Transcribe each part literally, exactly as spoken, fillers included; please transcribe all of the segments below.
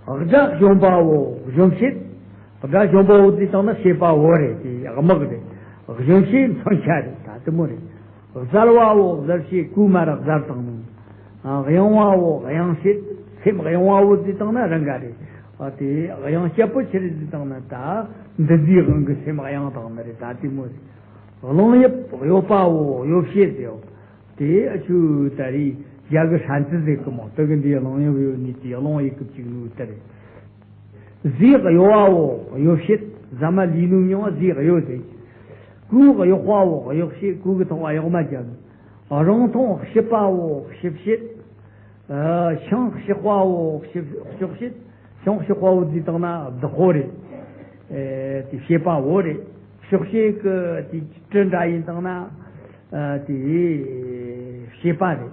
དགྲ་གཞོམ་པའོ་གཞོམ་བྱེད། དགྲ་གཞོམ་པའོ་ཟེར་བཏང་ན་བྱེད་པའོ་རེད། དེ་དམག་རེད། གཞོམ་བྱེད་མཚོན་ཆ་རེད། ད་དེ་མོ་རེད། གཟར་བའོ་གཟར་བྱེད། གོས་དམར་གཟར་བཏང་ནི། ཨ། གཡེང་བའོ་གཡེང་བྱེད། སེམས་གཡེང་བའོ་ཟེར་བཏང་ན་རང་ག་རེད། ཨ། དེ་གཡེང་བྱེད་པོ་ཆི་རེད་ཟེར་བཏང་ན། ད་འདི་ཟིག་དབང་གི་སེམས་གཡེང་བཏང་ནི་རེད། ད་དེ་མོ་རེད། རླུང་གཡབ་གཡོ་བའོ་གཡོ་བྱེད་ཟེར། དེ་ཨ་ཆུ་ད་རེས་རྒྱ་གི་ཧྲན་ཙི་ཟེར་གི་མོ། དེ་གི་འདི་རླུང་གཡབ་གཡོ་ནི་དེ་རླུང་གཡུག་གི་བཅུག་ནོ་དེ་རེད། ཟས་གཡོ་བའོ་གཡོ་བྱེད། ཟ་མ་ལུས་ནོ་མྱོང་བ་ཟས་གཡོ་ཟེར། གོས་གཡོག་པའོ་གཡོག་བྱེད། གོས་གི་ཐོག་བ་གཡོག་མ་རྒྱག་ནི། རིང་ཐུང་གཤིབ་པའོ་གཤིབ་བྱེད། ཨ། ཤིང་གཤག་པའོ་གཤིབ་གཤོག་བྱེད། ཤིང་གཤག་པའོ་ཟེར་བཏང་ན་བདག་པོ་རེད། ཨེ། དེ་བྱེད་པ་བོ་རེད། གཤོག་བྱེད་ཀྱི་དེ་གྲི་འདྲ་ཡིན་བཏང་ན། ཨ། དེ་བྱེད་པ་རེད།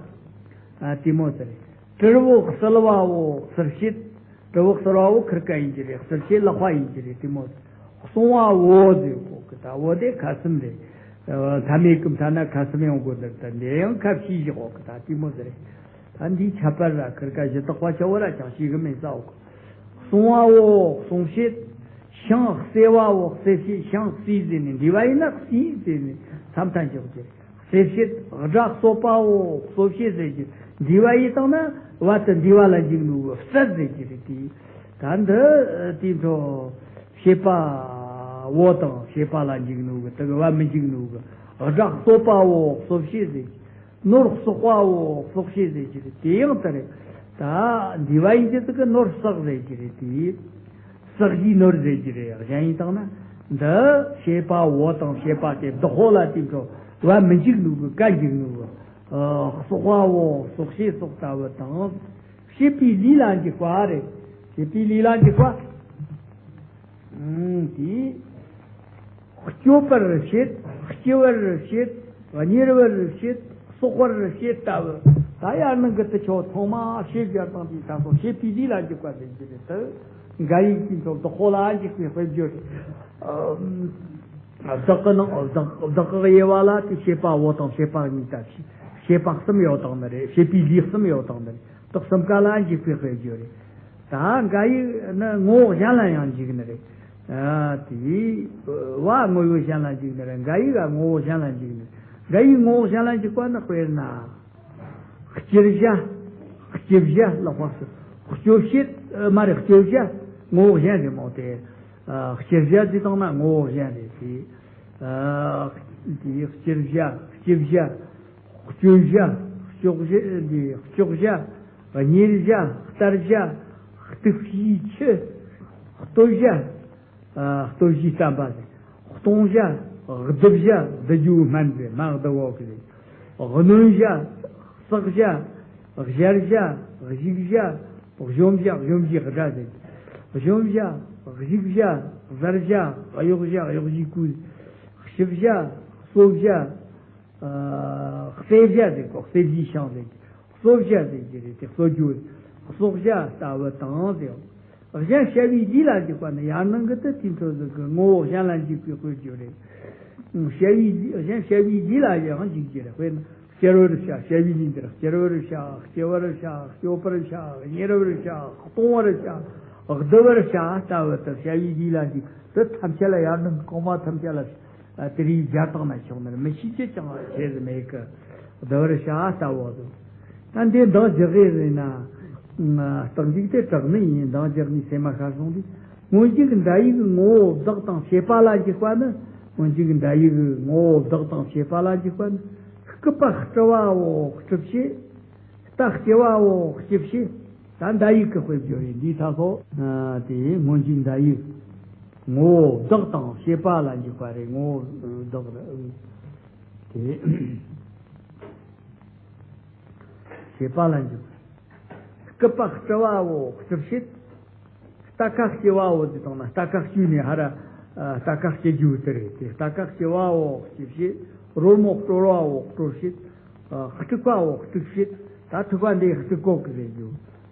ཨ། དེ་མོ་ཟེར། དྲིལ་བུ་གསིལ་བའོ་གསིལ་བྱེད། དྲིལ་བུ་གསིལ་བའོ་ཁིར་ཀ་ཡིན་གྱི་རེད། གསིལ་བྱེད་ལག་པ་ཡིན་གྱི་རེད། དེ་མོ་ཟེར། གསུང་བའོ་ཟེར་གོ་གི། ད་བོ་དེ་ཁ་ཟུམ་རེད། ཨ། མཐའ་མེད་ཀྱི་མཐའ་ན་ཁ་ཟུམ་ཡོང་དགོས་འདུག་ད་འདི་ཡང་ཁ་ཕྱིས་བཞག་གོ་གི། ད་དེ་མོ་ཟེར། ད་འདིའི་ཁྱད་པར་ར་ཁིར་ཀ་གཞི་བདག་པ་ཆ་བོ་ར་ཅང་ཤེས་གི་མེད་ས་འོ་གི། གསུང་བའོ་གསུང་བྱེད། ཤིང་གསེ་བའོ་གསེ་བྱེད། ཤིང་གསེ་ཟེར་ནས་འདི་བ་ཡིན་ན་གསེ་ཟེར་ནས་མཚམས་མཐའ་འཇོག་རྒྱུ། གསེ་བྱེད། དགྲ་གསོད་པའོ་གསོད་བྱེད་ཟེར་རྒྱུ། འདི་བ་ཡིན་བཏང་ན་བ་དེ་འདི་བ་ལ་འཇུག་ནོ་གི་གསད་ཟེར་རྒྱུ་རེད། དེ་ད་འདི་དེ་འཕྲོ་བྱེད་པ་བོ་དང་བྱེད་པ་ལ་འཇུག་ནོ་གི། དེ་གི་བ་མི་འཇུག་ནོ་གི། དགྲ་གསོད་པའོ་གསོད་བྱེད་ཟེར་རྒྱུ། ནོར་བསག་པའོ་བསག་བྱེད་ཟེར་གྱི་རེད། དེ་ཡང་དེ་རེད། ད་འདི་བ་ཡིན་གྱི་དེ་གི་ནོར་བསག་ཟེར་གྱི་རེད། དེ་བསགས་རྒྱུའི་ནོར་ཟེར་གྱི་རེད། གཞན་ཡིན་བཏང་ན་འདི་བྱེད་པ་བོ་དང་བྱེད་པ་དེ་བདག་པོ་ལ་དེ་འཕྲོ་བ་མི་འཇུག་ནོ་གི། ག་འཇུག་ནོ་གི། ཨ། བསག་པའོ་བསག་བྱེད་བསག་ལྟ་བུ་དང་། བྱེད་པའི་ལུས་ལ་འཇུག་པ་རེད། བྱེད་པའི་ལུས་ལ་འཇུག་པ། ཨང་། དེ། གཅོད་པར་བྱེད། གཅི་བར་བྱེད། གཉེར་བར་བྱེད། གསོག་པར་བྱེད་ལྟ་བུ། ད་ཡར་ནང་གི་དེ་ཆོ་ཚང་མ་བྱེད་སྦྱར་དང་དེའི་ས་སོགས་བྱེད་པའི་ལུས་ལ་འཇུག་པ་ཟེར་གྱི་རེད། དེ་འགའ་ཡིག་གི་ཚོ་བདག་པོ་ལ་འཇུག་པའི་དཔེ་བརྗོད་རེད། བདག་གི་ནང་བདག་བདག་གི་དབྱེ་བ་ལ་དེ་བྱེད་པ་བོ་དང་བྱེད་པ་གཉིས་ལྟ་བྱེད་པ་གསུམ་ཡོད་དང་ནི་རེད། བྱེད་པའི་ལུས་གསུམ་ཡོད་དང་ནི་རེད། དེ་གསུམ་ཀ་ལ་འཇུག་པའི་དཔེ་བརྗོད་རེད། ད་འགའ་ཡིག་ནི་ངོ་བོ་གཞན་ལ་ཡང་འཇུག་ནི་རེད། ཨ། དེ་བ་དངོས་པོ་གཞན་ལ་འཇུག་ནི་རེད། འགའ་ཡིག་ག་ངོ་བོ་གཞན་ལ་འཇུག་ནི་རེད། འགའ་ཡིག་ངོ་བོ་གཞན་ལ་འཇུག་པ་ནི་དཔེར་ན། སྐྱུར་བྱ། སྐྱུ་བྱ་ལ་དཔག་སུ། གཅོད་བྱེད། ཨ། མ་རེད། གཅོད་བྱ་ངོ་བོ་གཞན་རེད་མོ། དེ། ཨ། སྐྱུར་བྱ་ཟེར་བཏང་ན་ངོ་བོ་གཞན་རེད་དེ། ཨ། དེ་སྐྱུར་བྱ། གཅུ་བྱ། གཅོད་བྱ། གཅོག་བྱ། འདི་གཅོག་བྱ། གཉེར་བྱ། གཏར་བྱ། གཏུབ་བྱའི་ཆུ། གཏོད་བྱ། ཨ། གཏོད་བྱའི་རྩམ་པ་ཟེར། གཏོང་བྱ། གདུབ་བྱ། གདུ་རྒྱུ་སྨན་ཟེར། སྨན་གདུ་བོ་གི་ཟེར། གནོན་བྱ། བསགས་བྱ། གཞར་བྱ། གཞུག་བྱ། གཞོམ་བྱ། གཞོམ་བྱའི་དགྲ་ཟེར། གཞོམ་བྱ། གཞུག་བྱ། གཟར་བྱ། གཡོག་བྱ། གཡོག་བྱའི་གོས། གཤིབ་བྱ། གསོ་བྱ། ཨ། གསེ་བྱ་ཟེར་གོ། གསེ་བྱའི་ཤིང་ཟེར་གི། གསོ་བྱ་ཟེར་གྱི་རེད་དེ། གསོ་རྒྱུ། གསོག་བྱ་ལྟ་བུ་དང་ཟེར། གཞན་བྱ་བའི་ལུས་ལ་འཇུག་པ་ནི་ཡར་ནང་གི་དེ་དེ་འཕྲོ་ཟིག་གི་ངོ་བོ་གཞན་ལ་འཇུག་པའི་དཔེ་བརྗོད་རེད། བྱ་བའི་ལུས། གཞན་བྱ་བའི་ལུས་ལ་ཡང་འཇུག་རྒྱུ་རེད། དཔེར་ན་སྐྱུར་བར་བྱ། བྱ་བའི་ལུས་འདིར་སྐྱུར་བར་བྱ། གཅི་བར་བྱ། གཅོད་པར་བྱ། གཉེར་བར་བྱ། གཏོང་བར་བྱ། གདུ་བར་བྱ་ལྟ་བུ་དེ་བྱ་བའི་ལུས་ལ་འཇུག་དེ་ཐམས་ཅད་ལ། ཡར་ནང་གོང་མ་ཐམས་ཅད་ལ། ཨ། དེ་རིགས་སྦྱར་བཏང་ན་ཆོག་ནི་རེད། མི་ཤེས་ཀྱི་ཅང་ཆེ་ཟིག་མེད་གི། གདུ་བར་བྱ་ལྟ་བུ་དང་། ད་འདི་འདང་རྒྱག་གི་ཡིན་ན། རྟགས་འཇུག་དེ་དྲག་ནི་ཡིན། འདང་རྒྱག་ནི་སེམས་མ་ཤར་སོང་དུས། སྔོན་འཇུག་ཟླ་ཡིག་ངོ་བོ་བདག་དང་བྱེད་པ་ལ་འཇུག་པ་ནི། སྔོན་འཇུག་ཟླ་ཡིག་ངོ་བོ་བདག་དང་བྱེད་པ་ལ་འཇུག་པ་ནི། སྐུད་པ་བཀྲུ་བའོ་བཀྲུ་བྱེད། རྟ་སྐྱེ་བའོ་སྐྱེ་བྱེད། ད་ཟླ་ཡིག་གི་དཔེ་བརྗོད་རེད། འདིའི་ཚ་སོགས། ཨ། དེ་སྔོན་འཇུག་ཟླ་ཡིག་ངོ་བོ་བདག་དང་བྱེད་པ་ལ་འཇུག་པ་རེད། ངོ་བོ་བདག་རེད། དེ་བྱེད་པ་ལ་འཇུག་སྐུད་པ་བཀྲུ་བའོ་བཀྲུ་བྱེད། རྟ་ཁ་སྐྱེ་བའོ་ཟེར་བཏང་ན་རྟ་ཁ་སྐྱེས་ནས་ཧ་ར། ཨ། རྟ་ཁ་སྐྱེ་རྒྱུ་དེ་རེད་དེ། རྟ་ཁ་སྐྱེ་བའོ་སྐྱེ་བྱེད། རོལ་མོ་དཀྲོལ་བའོ་དཀྲོལ་བྱེད། ཨ། དཀྲུག་པའོ་དཀྲུག་བྱེད། ད་ཐུག་པ་འདི་དཀྲུག་གོ་གི་ཟེར་རྒྱུ།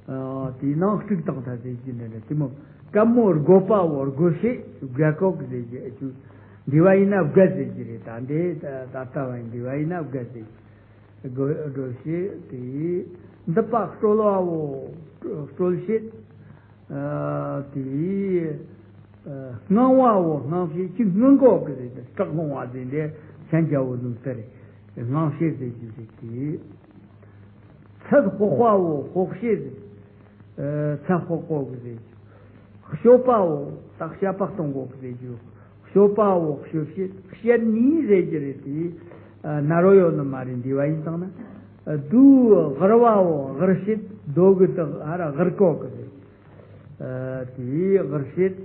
ཨ། དེའི་ནང་དཀྲུག་བཏང་ཐལ་ཟེར་གྱི་ནི་རེད་དེ་མོ། དཀར་མོ་དགོད་པའོ་དགོད་བྱེད། དགའ་གོ་གི་ཟེར་གྱི་ཨ་ཆུ། འདི་བ་ཡིན་ན་དགའ་ཟེར་གྱི་རེད། ད་འདི་ད་ལྟ་བ་ཡིན། འདི་བ་ཡིན་ན་དགའ་ཟེར་གྱི། དགོད་དགོད་བྱེད་དེ། མདུད་པ་དཀྲོལ་བའོ་དཀྲོལ་བྱེད། ཨ་དེ་ཨ་སྔངས་པའོ་སྔངས་བྱེད་ཀྱི་སྔངས་གོ་གི་རེད། དེ་སྐྲག་སློང་བ་ཟེར་འདི་མཚན་རྒྱ་བོ་ནུ་དེ་རེད། སྔངས་བྱེད་ཟེར་རྒྱུ་རེད་དེ། ཚད་དཔོག་པའོ་དཔོག་བྱེད་ཟེར། ཨ་ཚད་དཔོག་གོ་གི་ཟེར་རྒྱུ། གཤོག་པའོ་ད་བཤད་པ་གཏོང་གོ་གི་ཟེར་རྒྱུ། གཤོག་པའོ་གཤོག་བྱེད། བཤད་ནི་ཟེར་རྒྱུ་རེད་དེ། ཨ་ན་རོ་ཡོད་ནི་མ་རེད། འདི་བ་ཡིན་དང་ན། ཨ་དུ་གར་བའོ་གར་བྱེད། དོ་གི་དག་ཧ་ར་གར་གོ་གི་རེད། ཨ་དེ་གར་བྱེད།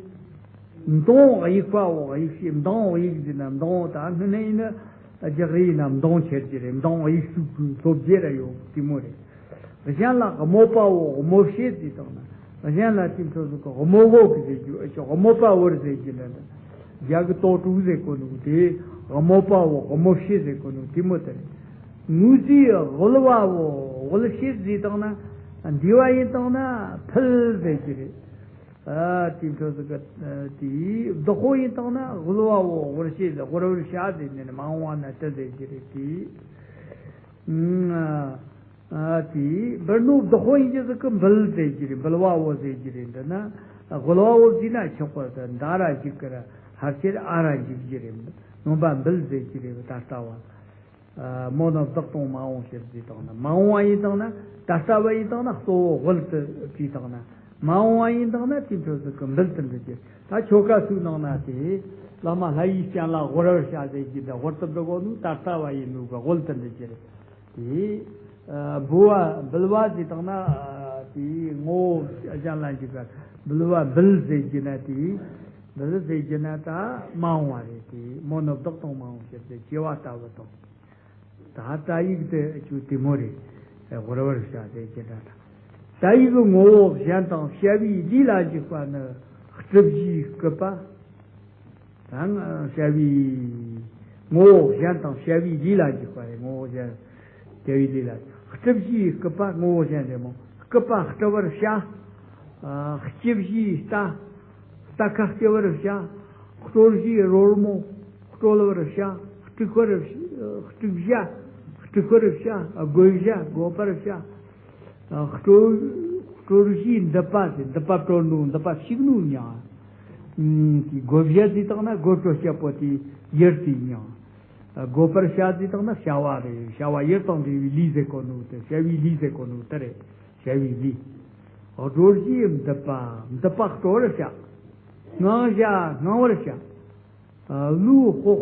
མདོངས་དབྱུག་པའོ་དབྱུག་བྱེད། མདོངས་དབྱུག་ཟེར་ན་མདོངས་ད་སྔོན་ནས་ཡིན་ན་རྒྱག་རེས་ཡིན་ན་མདོངས་ཆེར་གྱི་རེད། མདོངས་དབྱུག་གསུག་གི་ཐོབ་རྒྱལ་ར་ཡོད་དེ་མོ་རེད། གཞན་ལ་དམོད་པའོ་དམོད་བྱེད་ཟེར་དང་ན། གཞན་ལ་དེ་ཚོ་ཟིག་གི་དམོད་གོ་གི་ཟེར་རྒྱུ། ཨ་ཅོ་དམོད་པ་བོར་ཟེར་རྒྱུ་ན། རྒྱ་གི་ཏོ་ཀྲུག་ཟེར་གོ་ནུ་དེ་དམོད་པའོ་དམོད་བྱེད་ཟེར་གོ་ནུ་དེ་མོ་དེ་རེད། ངུ་ཟིག་དབུལ་བའོ་དབུལ་བྱེད་ཟེར་དང་ན། འདི་བ་ཡིན་དང་ན་ཕུལ་ཟེར་རྒྱུ་རེད། ཨ་དེ་ཚོ་ཟིག་གི་དེ་བདག་པོ་ཡིན་དང་ན་དབུལ་བའོ་དབུལ་བྱེད་ཟེར། དབུལ་བར་བྱ་ཟེར་ནས་མ་འོངས་པ་ན་དེ་ཟེར་རྒྱུ་རེད་དེ། ཨ་དེ་འབུལ་ནོ་བདག་པོ་ཡིན་གྱི་ཟིག་གི་འབུལ་ཟེར་གྱི་རེད། འབུལ་བའོ་ཟེར་གྱི་རེད། འདི་ན་དབུལ་བའོ་ཟེར་ན་ཆོག་པ་དང་། ད་ར་འཇུག་གི་ར་ཕལ་ཆེར་ཨ་ར་འཇུག་གི་རེད། ནོམ་པ་འབུལ་ཟེར་གྱི་རེད། ད་ལྟ་བ། ཨ་མོ་ནི་བདག་དང་མ་འོངས་ཕྱིར་ཟེར་དང་ན། མ་འོངས་པ་ཡིན་དང་ན། ད་ལྟ་བ་ཡིན་དང་ན་གཙོ་བོ་དབུལ་དུ་བྲིས་དང་ན། མ་འོངས་པ་ཡིན་དང་ན་དེ་འཕྲོ་ཟིག་གི་འབུལ་དུ་འདི་རྒྱུ། ད་ཆོ་ག་ཚུགས་ནང་ན་དེ་བླ་མ་ལྷ་ཡི་སྤྱན་ལ་དབུལ་བར་བྱ་ཟེར་གྱི། ད་དབུལ་དུ་འདི་གོ་ནུ་ད་ལྟ་བ་ཡིན་ནུ་གི་དབུལ་དུ་འདི་རྒྱུ་རེད། དེ་ཨ་འབུལ་བ་འབུལ་བ་ཟེར་དང་ན། ཨ་དེ་ངོ་བོ་གཞན་ལ་འཇུག་ག་འབུལ་བ་འབུལ་ཟེར་གྱི་ན། དེ་འབུལ་ཟེར་གྱི་ན་ད་མ་འོངས་པ་རེད། དེ་མོ་ནི་བདག་དང་མ་འོངས་ཕྱིར་ཟེར་བྱེད་པ་ལྟ་བུ་དང་། ད་ད་ཡིག་དེ་ཅུ་དེ་མོ་རེད། དབུལ་བར་བྱ་ཟེར་གྱི་ན་ད། ད་ཡིག་གི་ངོ་བོ་གཞན་དང་བྱ་བའི་ལུས་ལ་འཇུག་པ་ནི་སྤྲུལ་བཞིའི་སྐུད་པ། ད་བྱ་བའི་ངོ་བོ་གཞན་དང་བྱ་བའི་ལུས་ལ་འཇུག་པ་རེད། ངོ་བོ་གཞན་བྱ་བའི་ལུས་ལ། སྤྲུལ་བཞིའི་སྐུད་པ་ངོ་བོ་གཞན་རེད་མོ། སྐུད་པ་སྤྲུལ་བར་བྱ། ཨ་སྤྱི་བཞིའི་རྟ། རྟ་ཁ་སྤྱི་བར་བྱ། སྤྲོ་བཞིའི་རོལ་མོ་དཀྲོལ་བར་བྱ། དཀྲུག་པར་བྱ། དཀྲུག་བྱ། དཀྲུག་པར་བྱ། དགོད་བྱ། དགོད་པར་བྱ། ཨ་སྤྲོ་སྤྲོ་བཞིའི་མདུད་པ་ཟེར། མདུད་པ་དཀྲོལ་ནོ་མདུད་པ་བཤིག་ནོ་མྱིང་། ཨ་དེ་དགོད་བྱ་ཟེར་དང་ན་དགོད་བྲོ་བྱེད་པོ་དེ་ཡུལ་དེའི་མྱིང་། ཨ་དགོད་པར་བྱ་ཟེར་དང་ན་བྱ་བ་རེད། བྱ་བ་ཡུལ་དང་འབྲེལ་བའི་ལུས་ཟེར་གོ་ནོ་དེ། བྱ་བའི་ལུས་ཟེར་གོ་ནོ་དེ་རེད། བྱ་བའི་ལུས། སྤྲོ་བཞིའི་མདུད་པ། མདུད་པ་དཀྲོལ་བར་བྱ། སྔངས་བྱ་སྔངས་པར་བྱ། ཨ་བློའི་དཔོག་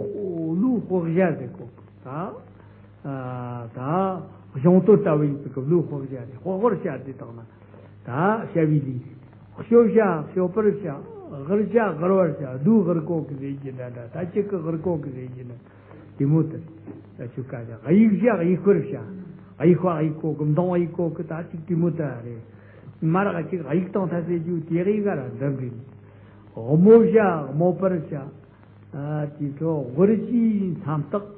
བློའི་དཔོག་བྱ་ཟེར་གོ། ད་ཨ་ད་གཞུང་དོན་ལྟ་བུ་ཡིན་ཚུལ་གྱི་བློའི་དཔོག་བྱ་རེད། དཔོག་པར་བྱ་ཟེར་དང་ན་ད་བྱ་བའི་ལུས། གཤོ་བྱ་གཤོ་པར་བྱ། དབུར་བྱ་དབུར་བར་བྱ། བསྡུ་དབུར་གོ་གི་ཟེར་གྱི་ན། ད་ད་ཅིག་གི་དབུར་གོ་གི་ཟེར་གྱི་ན། དེ་མོ་དེ་ད་ཆུ་ཀ་བྱ། དབྱུག་བྱ་དབྱུག་པར་བྱ། དབྱུག་པ་དབྱུག་གོ་གི། མདུང་དབྱུག་གོ་གི། ད་ཅིག་དེ་མོ་དེ་རེད། མ་རག་ཅིག་དབྱུག་བཏང་ཐལ་ཟེར་རྒྱུ་དེ་གི་ག་ར་འདྲ་འདྲ། དམོད་བྱ་དམོད་པར་བྱ། ཨ་དེ་ཚོ་དབུར་གྱི་མཚམས་བཏགས།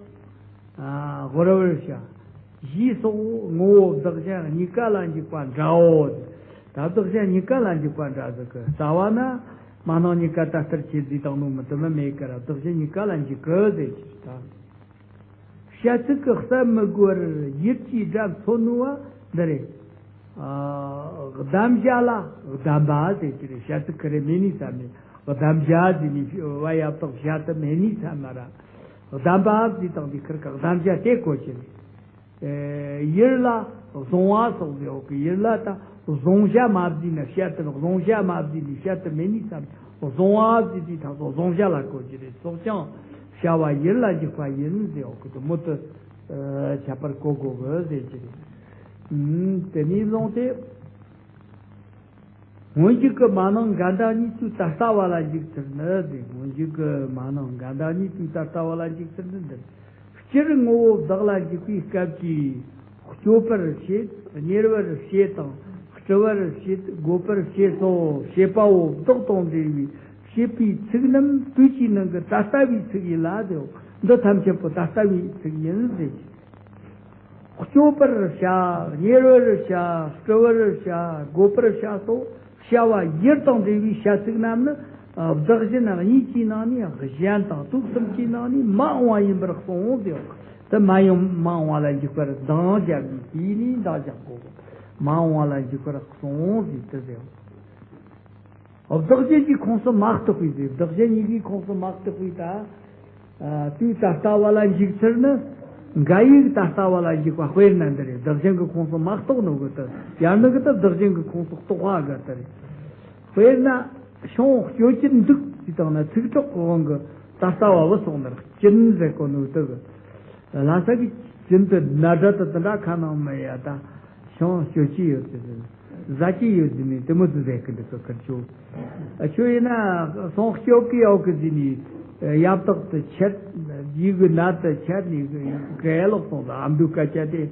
ཨ་དབུར་བར་བྱ། ཞེས་སོགས་ངོ་བོ་བདག་གཞན་གཉིས་ཀ་ལ་འཇུག་པ་འདྲའོ། ད་བདག་གཞན་གཉིས་ཀ་ལ་འཇུག་པ་འདྲ་ཟེར་གི། རྩ་བ་ན་མ་ནིང་གཉིས་ཀ་ད་ལྟར་ཁྱེད་ཟེར་དང་ནོ་མི་དེ་མི་མེད་ཀི་ར། བདག་གཞན་གཉིས་ཀ་ལ་འཇུག་གི་ཟེར་གི་ད། བྱ་ཚིག་གི་གསལ་མི་དགོས་པར་ཡུལ་གྱི་སྒྲ་མཚོན་ནུ་བ་འདི་རེད། ཨ་གདམས་བྱ་ལ་གདམས་པ་ཟེར་གྱི་རེད། བྱ་ཚིག་གི་རེད་མེད་ནི་ཙམ་ནས། གདམས་བྱ་ཟེར་ནས་བ་ཡ་བཏགས་བྱ་དེ་མེད་ནི་ཙམ་མ་ར། གདམས་པ་ཟེར་དང་དེ་ཁིར་ཀ་གདམས་བྱ་དེ་གོ་གི་རེད། ཨེ་ཡུལ་ལ་བཟུང་བ་སོགས་ཟེར་བ་གི། ཡུལ་ལ་ད་བཟུང་བྱ་མ་བརྩིས་ན་བྱ་དེ་བཟུང་བྱ་མ་བརྩིས་ནས་བྱ་དེ་མེད་ནི་ཙམ། བཟུང་བ་ཟེར་དུས་ད་སོ་བཟུང་བྱ་ལ་གོ་གི་རེད། སོགས་ཀྱང་བྱ་བ་ཡུལ་ལ་འཇུག་པ་ཡིན་ཟེར་བ་གི། དེ་མོ་དེ་ཨེ་ཁྱད་པར་གོ་དགོས་གི་ཟེར་གྱི་རེད། ཨུམ་དེ་ནས་བཟུང་སྟེ། སྔོན་འཇུག་གི་མ་ནིང་འགལ་ཟླ་གཉིས་དུས་ད་ལྟ་བ་ལ་འཇུག་ཚུལ་ནི་ཟེར། སྔོན་འཇུག་གི་མ་ནིང་འགལ་ཟླ་གཉིས་དུས་ད་ལྟ་བ་ལ་འཇུག་ཚུལ་ནི་འདི། སྤྱིར་ངོ་བོ་བདག་ལ་འཇུག་པའི་སྐབས་ཀྱི་གཅོད་པར་བྱེད། གཉེར་བར་བྱེད་དང་སྤྲུལ་བར་བྱེད། དགོད་པར་བྱེད་སོགས་བྱེད་པའོ། བདག་དང་འབྲེལ་བའི་བྱེད་པའི་ཚིག་རྣམས་དུས་ཀྱི་ནང་གི་ད་ལྟ་བའི་ཚིག་ཡིན་ལ་ཟེར། འདི་ཐམས་ཅད་པོ་ད་ལྟ་བའི་ཚིག་ཡིན་ཟེར། གཅོད་པར་བྱ། གཉེར་བར་བྱ། སྤྲུལ་བར་བྱ། དགོད་པར་བྱ་སོགས་བྱ་བ་ཡུལ་དང་འབྲེལ་བའི་བྱ་ཚིག་རྣམས་ནི། ཨ་བདག་གཞན་གཉིས་ཀྱི་ནང་ནས་གཞན་དང་། དུས་གསུམ་གྱི་ནང་ནས་མ་འོངས་པ་ཡིན་པར་གསུངས་ཟེར། དེ་མ་ཡོང་མ་འོངས་པ་ལ་འཇུག་པར་འདང་རྒྱག་དགོས། དེ་ནས་འདང་རྒྱག་དགོས། མ་འོངས་པ་ལ་འཇུག་པར་གསུངས་ཟེར་དེ་ཟེར། བདག་གཞན་གྱི་ཁོངས་སུ་མ་གཏོགས་པའི་ཟེར། བདག་གཞན་གཉིས་ཀའི་ཁོངས་སུ་མ་གཏོགས་པའི་ད། ཨ། དུས་ད་ལྟ་བ་ལ་འཇུག་ཚུལ་ནི། འགའ་ཡིས་ད་ལྟ་བ་ལ་འཇུག་པ། དཔེར་ན་འདི་རེད། བདག་གཞན་གྱི་ཁོངས་སུ་མ་གཏོགས་ནོ་གི་དུ། ཡང་ནི་གི་དུ་བདག་གཞན་གྱི་ཁོངས་སུ་གཏོགས་པ་གི་དུ་རེད། དཔེར་ན། བྱུང་སྤྱོད་ཀྱིན་འདུག་ཅེས་བཏང་ན། ཚིག་གྲོགས་ཀྱི་དབང་གིས་ད་ལྟ་བ་བུད་སོང་ནི་རེད། ཀྱིན་ཟེར་གོ་ནོ་དུ་གི། ལྷ་ས་གི་ཀྱིན་དུ་ན་སྒྲ་དུ་དུ་འདྲ་ཁ་ནང་མི་ཡ་ད། བྱུང་སྤྱོད་ཀྱི་ཡོད་དེ། ཟ་གྱི་ཡོད་དེ་ནི་དེ་མོ་དུ་ཟེར་གི་འདུག་གི་ཁུར་ཆོ། ཨ། ཁྱོད་ཡིན་ན་སོང་སྐྱོབ་ཀི་ཡོག་གི་ཟིན་ནི། ཡབ་དག་ཏུ་ཆད། ཡིག་གི་ནད་དུ་ཆད་ནི་ག་ལོག་སོང་ལ། ཨ་མདོའི་སྐད་ཆ་དེ།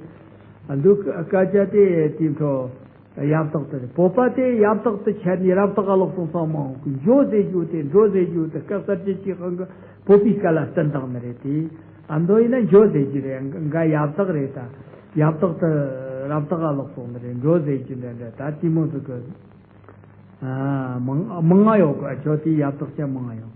ཨ་མདོའི་སྐད་ཆ་དེ་དེ་འཕྲོ། ཡབ་དག་ཏུ། བོད་པ་དེ་ཡབ་དག་ཏུ་ཆད་ནི་རབ་དག་ག་ལོག་སོང་སོང་མང་གི། འགྱོ་ཟེར་རྒྱུ་དེ་འགྲོ་ཟེར་རྒྱུ་དེ་སྐད་གསར་བཅད་ཀྱི་དབང་གིས་བོད་པའི་སྐད་ལ་བསྟུན་བཏང་ནི་རེད་དེ། ཨ་མདོ་ཡིན་ན་འགྱོ་ཟེར་རྒྱུ་རེད། འགའ་ཡབ་དག་རེད་ད། ཡབ་དག་ཏུ་རབ་དག་ག་ལོག་སོང་ནི་རེད། འགྲོ་ཟེར་རྒྱུ་འདྲ་འདྲ་ད་དེ་མོ་ཟིག་གི། ཨ། མང་མང་ང་ཡོད་གི། ཁྱོད་དེ་ཡབ་དག་ཅན་མང་ང་ཡོད།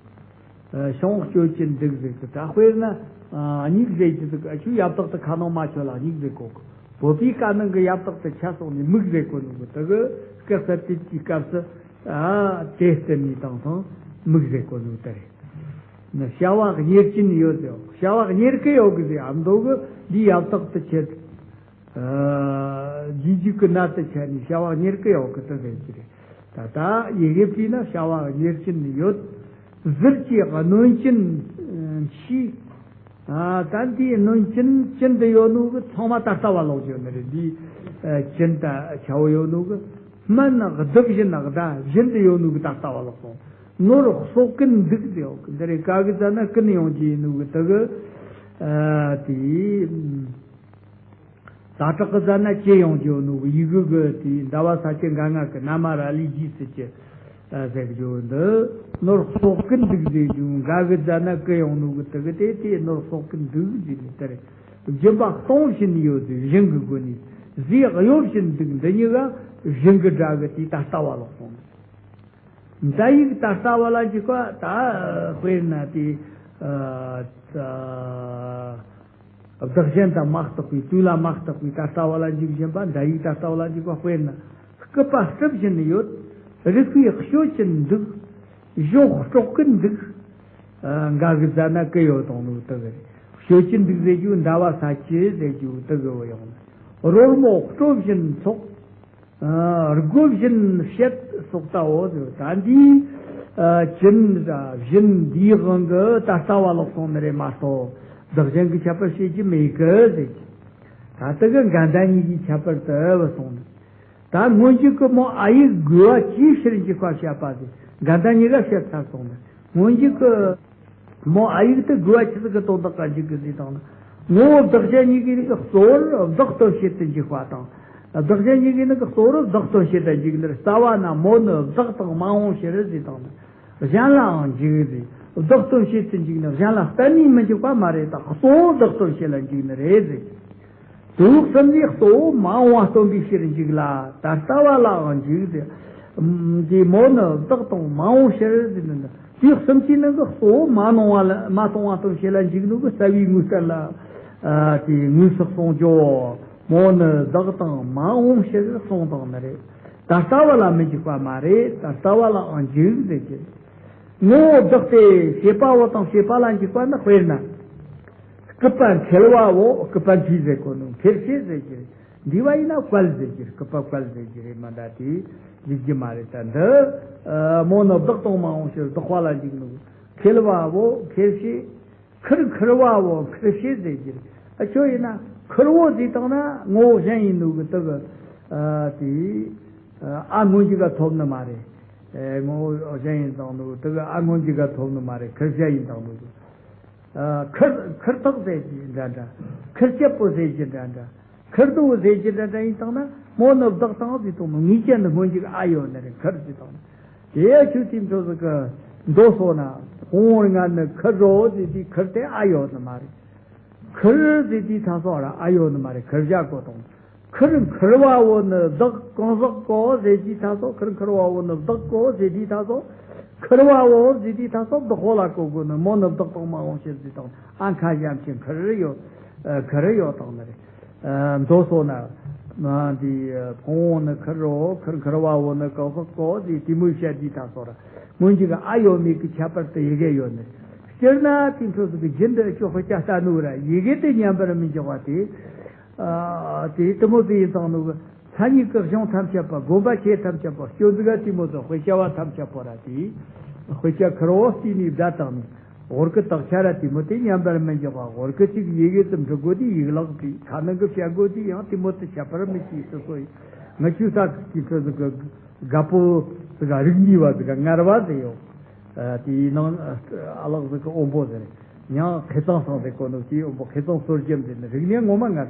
ཨ། བྱུང་སྤྱོད་ཀྱིན་འདུག་ཟེར་གི། ད་དཔེར་ན། ཨ། མིག་ཟེར་གྱི་འདུག་ཁྱོད་ཡབ་དག་ཏུ་ཁ་ནང་མ་ཆོད་ལ་མིག་ཟེར་གོ་གི། བོད་པའི་སྐད་ནང་གི་ཡབ་དག་ཏུ་ཆད་སོང་ནི་མིག་ཟེར་གོ་ནོ་གི་དུ་གི། སྐད་གསར་བཅད་ཀྱི་སྐབས་སུ། ཨ། དེ་བསྟན་ནི་དང་སང་མིག་ཟེར་གོ་ནོ་དེ་རེད། ན་བྱ་བ་གཉེར་གྱིན་ཡོད་ཟེར། བྱ་བ་གཉེར་གི་ཡོད་གི་ཟེར། ཨ་མདོ་གི་འདི་ཡབ་དག་ཏུ་ཆད། ཨ། རྗེས་འཇུག་གི་ནད་དུ་ཆད་ནས་བྱ་བ་གཉེར་གི་ཡོད་གི་དུ་ཟེར་གྱི་རེད། ད་ལྟ་ཡི་གེ་བྲིས་ན་བྱ་བ་གཉེར་གྱིན་ཡོད། ཟུར་གྱིས་གནོན་གྱིན་མཆིས། ཨ། ད་འདིའི་གནོན་གྱིན་གྱིན་དུ་ཡོད་ནོ་གི་ཚང་མ་ད་ལྟ་བ་ལོག་ཡོད་ནི་རེད། འདི། ཨ། གྱིན་ད་ཆ་བོ་ཡོད་ནོ་གི། སྨན་བསྡུ་བཞིན་བདག་བཞིན་དུ་ཡོད་ནོ་གི་ད་ལྟ་བ་ལོག་སོང་། ནོར་གསོག་གིན་འདུག་ཟེར་ཡོད་གི། འདི་རེད། ག་གི་ཙ་ན་ཀུན་ཡོང་གི་ཡིན་ནོ་གི་དུ་གི། ཨ། དེ། ད་དྲག་གི་ཟ་ན་ཅི་ཡོང་རྒྱུ་ནོ་གི། ཡི་གུ་གི་དེ་ཟླ་བ་ས་ཆ་འགའ་ང་གི་ན་མ་ར་ལི་ཇི་སི་ཅི། ཨ། ཟེར་རྒྱུ་འདི། ནོར་གསོག་གིན་འདུག་ཟེར་རྒྱུ། འགའ་གི་ཟ་ན་ཀི་ཡོང་ནོ་གི་དུ་གི་དེ་དེ་ནོར་གསོག་གིན་འདུག་ཟེར་ནི་དེ་རེད། སྦྱིན་པ་གཏོང་བཞིན་ཡོད་ཟེར། བཞིན་གི་སྒོ་ནས། ཟས་གཡོ་བཞིན་འདུག་འདི་གཉིས་ཀ་བཞིན་གི་སྒྲ་གི་དེ་ད་ལྟ་བ་ལོག་སོང་། མདའ་ཡིག་ད་ལྟ་བ་ལ་འཇུག་པ་ད། དཔེར་ན་དེ། ཨ། ད། བདག་གཞན་དང་མ་གཏོགས་པའི། དུས་ལ་མ་གཏོགས་པའི་ད་ལྟ་བ་ལ་འཇུག་བཞིན་པ། མདའ་ཡིག་ད་ལྟ་བ་ལ་འཇུག་པ། དཔེར་ན། སྐུད་པ་སྲུབ་བཞིན་ཡོད། རིག་པའི་གཤོད་ཀྱིན་འདུག་གཞོགས་དཀྲོག་གིན་འདུག་ཨ། འགའ་གི་ཟ་ན་ཀི་ཡོད་དང་ནོ་དུ་གི་རེད། གཤོད་ཀྱིན་འདུག་ཟེར་རྒྱུ་ཟླ་བ་ས་ཆི་ཟེར་རྒྱུ་དུ་གི་བུ་ཡོང་ནི། རོལ་མོ་དཀྲོལ་བཞིན་འཚོགས། ཨ། རྒོལ་བཞིན་བཤད་སོགས་ལྟ་བུ་ཟེར། ད་འདི། ཨ། གྱིན་བཞིན་འདིའི་དབང་གིས་ད་ལྟ་བ་ལོག་སོང་ནི་རེད་མ་གཏོགས། བདག་གཞན་གྱི་ཁྱད་པར་བྱེད་ཀྱི་མེད་གི་ཟེར་གྱི། ད་དུ་གི་འགལ་ཟླ་གཉིས་ཀྱི་ཁྱད་པར་དུ་བུད་སོང་ནི། ད་སྔོན་འཇུག་གི་མོ་ཨ་ཡིག་དགོས་པ་ཅིའི་ཕྱིར་འཇུག་པ་བཤད་པ་ཟེར། འགལ་ཟླ་གཉིས་ཀ་བཤད་ཚར་སོང་ནི། སྔོན་འཇུག་གི་མོ་ཨ་ཡིག་དེ་དགོས་པ་ཆི་ཟིག་གི་དོན་དག་ག་འཇུག་གི་ཟེར་དང་ན། ངོ་བོ་བདག་གཞན་གཉིས་ཀའི་རིགས་གཙོ་བོར་བདག་དོན་བྱེད་དུ་འཇུག་པ་དང་། བདག་གཞན་གཉིས་ཀའི་ནི་གཙོ་བོར་བདག་དོན་བྱེད་དུ་འཇུག་ནི་རེད། རྩ་བ་ན་མོ་ནི་བདག་དང་མ་འོངས་ཕྱིར་ཟེར་དང་ན། གཞན་ལའང་འཇུག་ཟེར། བདག་དོན་བྱེད་དུ་འཇུག་ནི། གཞན་ལ་གཏན་ནས་མི་འཇུག་པ་མ་རེད་ད། གཙོ་བོ་བདག་དོན་བྱེད་ལ་འཇུག་ནི་རེད་ཟེར། དུག་གསུམ་ལས་གཙོ་བོ་མ་འོངས་པ་སྟོན་པའི་ཕྱིར་འཇུག་ལ། ད་ལྟ་བ་ལའང་འཇུག་ཟེར། འདི་མོ་ནི་བདག་དང་མ་འོངས་ཕྱིར་ཟེར་ནི་འདི། དུག་གསུམ་གྱི་ནང་གི་གཙོ་བོ་མ་འོངས་པ་ལ། མ་སྟོང་བ་སྟོན་བྱེད་ལ་འཇུག་ནོ་གི་རྩ་བའི་དངོས་བསྟན་ལ། ཨ། དེ་དངོས་སུ་གསུངས་ཀྱོ། མོ་ནི་བདག་དང་མ་འོངས་ཕྱིར་གསུངས་དང་ནི་རེད། ད་ལྟ་བ་ལ་མི་འཇུག་པ་མ་རེད། ད་ལྟ་བ་ལའང་འཇུག་ཟེར་གྱི། ངོ་བོ་བདག་སྟེ་བྱེད་པ་པོ་དང་བྱེད་པ་ལ་འཇུག་པ་ནི། དཔེར་ན། སྐུད་པ་འཁེལ་བ་བོ། སྐུད་པ་འཁེལ་ཟེར་གོ་ནོ་འཁེལ་བྱེད་ཟེར་གྱི། འདི་བ་ཡིན་ན་བཀལ་ཟེར་གྱི། སྐུད་པ་བཀལ་ཟེར་གྱི་རེད་མ་གཏོགས་དེ་འཇུག་རྒྱུ་མ་རེད། ད་འདི། ཨ། མོ་ནི་བདག་དང་མ་འོངས་ཕྱིར་བདག་པོ་ལ་འཇུག་ནོ། འཁེལ་བ་བོ་འཁེལ་བྱེད། ཁུར་འཁུར་བ་བོ་འཁུར་བྱེད་ཟེར་གྱི་རེད། ཨ། ཁྱོད་ཡིན་ན་ཁུར་བོ་ཟེར་བཏང་ན་ངོ་བོ་གཞན་ཡིན་ནོ་གི་དུ་གི། ཨ། དེ། ཨ། སྔོན་འཇུག་ག་ཐོབ་ནི་མ་རེད། ཨེ། ངོ་བོ་གཞན་ཡིན་བཏང་ནོ་དུ་གི། ཨ། སྔོན་འཇུག་ག་ཐོབ་ནི་མ་རེད། ཁུར་བྱེད་ཡིན་བཏང་ནོ་གི། ཨ། ཁུར་ཁུར་ཐག་ཟེར་གྱི་འདྲ་འདྲ། ཁུར་ཆེད་པོ་ཟེར་གྱི་འདྲ་འདྲ། ཁུར་དུ་ཟེར་གྱི་འདྲ་འདྲ་ཡིན་བཏང་ན། མོ་ནི་བདག་དང་ཟེར་བཏང་ན་ངེས་ཅན་ནི་སྔོན་འཇུག་ཨ་ཡོད་ནི་རེད། ཁུར་ཟེར་བཏང་ན། དེ་ཡ་ཆུ་དེ་འཕྲོ་ཟིག་གི་མདོ་སོ་ན། ཧོང་ང་ནི་ཁུར་རོ་ཟེར་དུས་ཁུར་དེ་ཨ་ཡོད་ནི་མ་རེད། ཁུར་ཟེར་དུས་ད་སོ་ར་ཨ་ཡོད་ནི་མ་རེད། ཁུར་བྱ་གོ་དང་། ཁུར་འཁུར་བ་བོ་ནི་བདག་གང་ཟག་གོ་ཟེར་དུས་ད་སོ། ཁུར་འཁུར་བ་བོ་ནི་བདག་གོ་ཟེར་དུས་ད་སོ། འཁུར་བ་བོ་ཟེར་དུས་ད་སོ་བདག་པོ་ལ་གོ་དགོས་ནི། མོ་ནི་བདག་དང་མ་འོངས་ཕྱིར་ཟེར་དང་། ཨ་མཁའ་བྱམས་ཆེན་ཁུར་ཡོད། ཨ། ཁུར་ཡོད་དང་ནི་རེད། ཨ། མདོ་སོ་ན། ང་འདི་ཕུང་བོ་ནི་ཁུར་རོ་ཁུར་འཁུར་བ་བོ་ནི་ཀོ་ཀོ་ཀོ་ཟེར་དེ་མོ་བཤད་དུས་ད་སོ་ར་སྔོན་གྱི་ག་ཨ་ཡོད་མེད་ཀྱི་ཁྱད་པར་དུ་ཡི་གེ་ཡོད་ནི། སྤྱིར་ན་དེ་འཕྲོ་ཟིག་གི་རྒྱུན་དུ་ཅོ་དཔེ་ཆ་ལྟ་ནོ་ར་ཡི་གེ་དེ་ཉམས་པར་མི་འཇོག་པ་དེ། ཨ་དེ་དེ་མོ་ཟིག་ཡིན་ཙང་ནོ་གི་མཚན་ཉིད་ཀྱི་གཞུང་ཐམས་ཅད་པ་དགོན་པ་ཆེ་ཐམས་ཅད་པ་སྐྱོ་འཛུགས་དེ་མོ་ཟིག་དཔེ་ཆ་བ་ཐམས་ཅད་པོ་ར་དེ་དཔེ་ཆ་ཁུར་བོ་བལྟས་ནས་བསྡད་དང་ནི། ཧོར་གི་དག་ཆ་ར་དེ་མོ་དེ་ཉམས་པར་མི་འཇོག་པ། ཧོར་གི་ཅིག་ཡི་གེ་ཙམ་འབྲི་དགོས་དུས་ཡིག་ལག་དེ་ཁ་ནང་གི་བཤད་དགོས་དུས་ཡང་དེ་མོ་དེ་བཤད་པར་མི་བྱེད་སོ་སོ་ཡིན། ང་ཆུ་ས་གི་ཁྲོད་ཟིག་གི་དགའ་པོ་ཟིག་ག་རིག་གནས་བ་ཟིག་ག་ངར་བ་ཟིག་ཡོད། ཨ་དེའི་ནང་ཨ་ལག་ཟིག་གི་དབོན་པོ་ཟེར། ཡང་མཁས་གཙང་སང་ཟེར་གོ་ནོ་དེའི་དབོན་པོ་མཁས་གཙང་སྲོལ་རྒྱུན་ཟེར་ནི་རིག་གནས་ངོ་མ་ངར།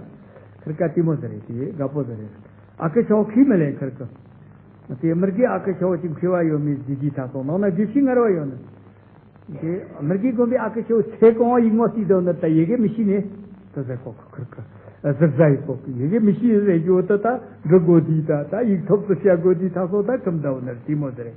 ཁིར་ཀ་དེ་མོ་ཟིག་རེད། དེ་དགའ་པོ་ཟིག་རེད། ཨ་ཁུ་ཆོ་ཁི་མི་ལེན་ཁིར་ཀི། དེ་མི་དགེ་ཨ་ཁུ་ཆོ་ཅིག་མཁས་པ་ཡོད་མེད་ཟེར་དུས་ད་སོང་ནང་ན་དགེ་བཤེས་ངར་བ་ཡོད་ནི། དེ་མི་དགེ་དགོན་པའི་ཨ་ཁུ་ཆོ་ཚེ་གང་བ་ཡིག་ངོ་སྲིད་དོན་ནི་ད་ཡི་གེ་མི་ཤེས་ནི། དེ་ཟེར་གོ་ཁི་ཁིར་ཀི། ཟིག་ཟ་ཡི་གོ་ཁི་ཡི་གེ་མི་ཤེས་ཟེར་རྒྱུ་དེ་ད་འབྲི་དགོས་དུས་ད་ད་ཡིག་ཐོབ་ཏུ་བཤད་དགོས་དུས་ད་སོ་ད་ཁྲིམས་འདྲ་བོ་ནི་དེ་མོ་ཟེར།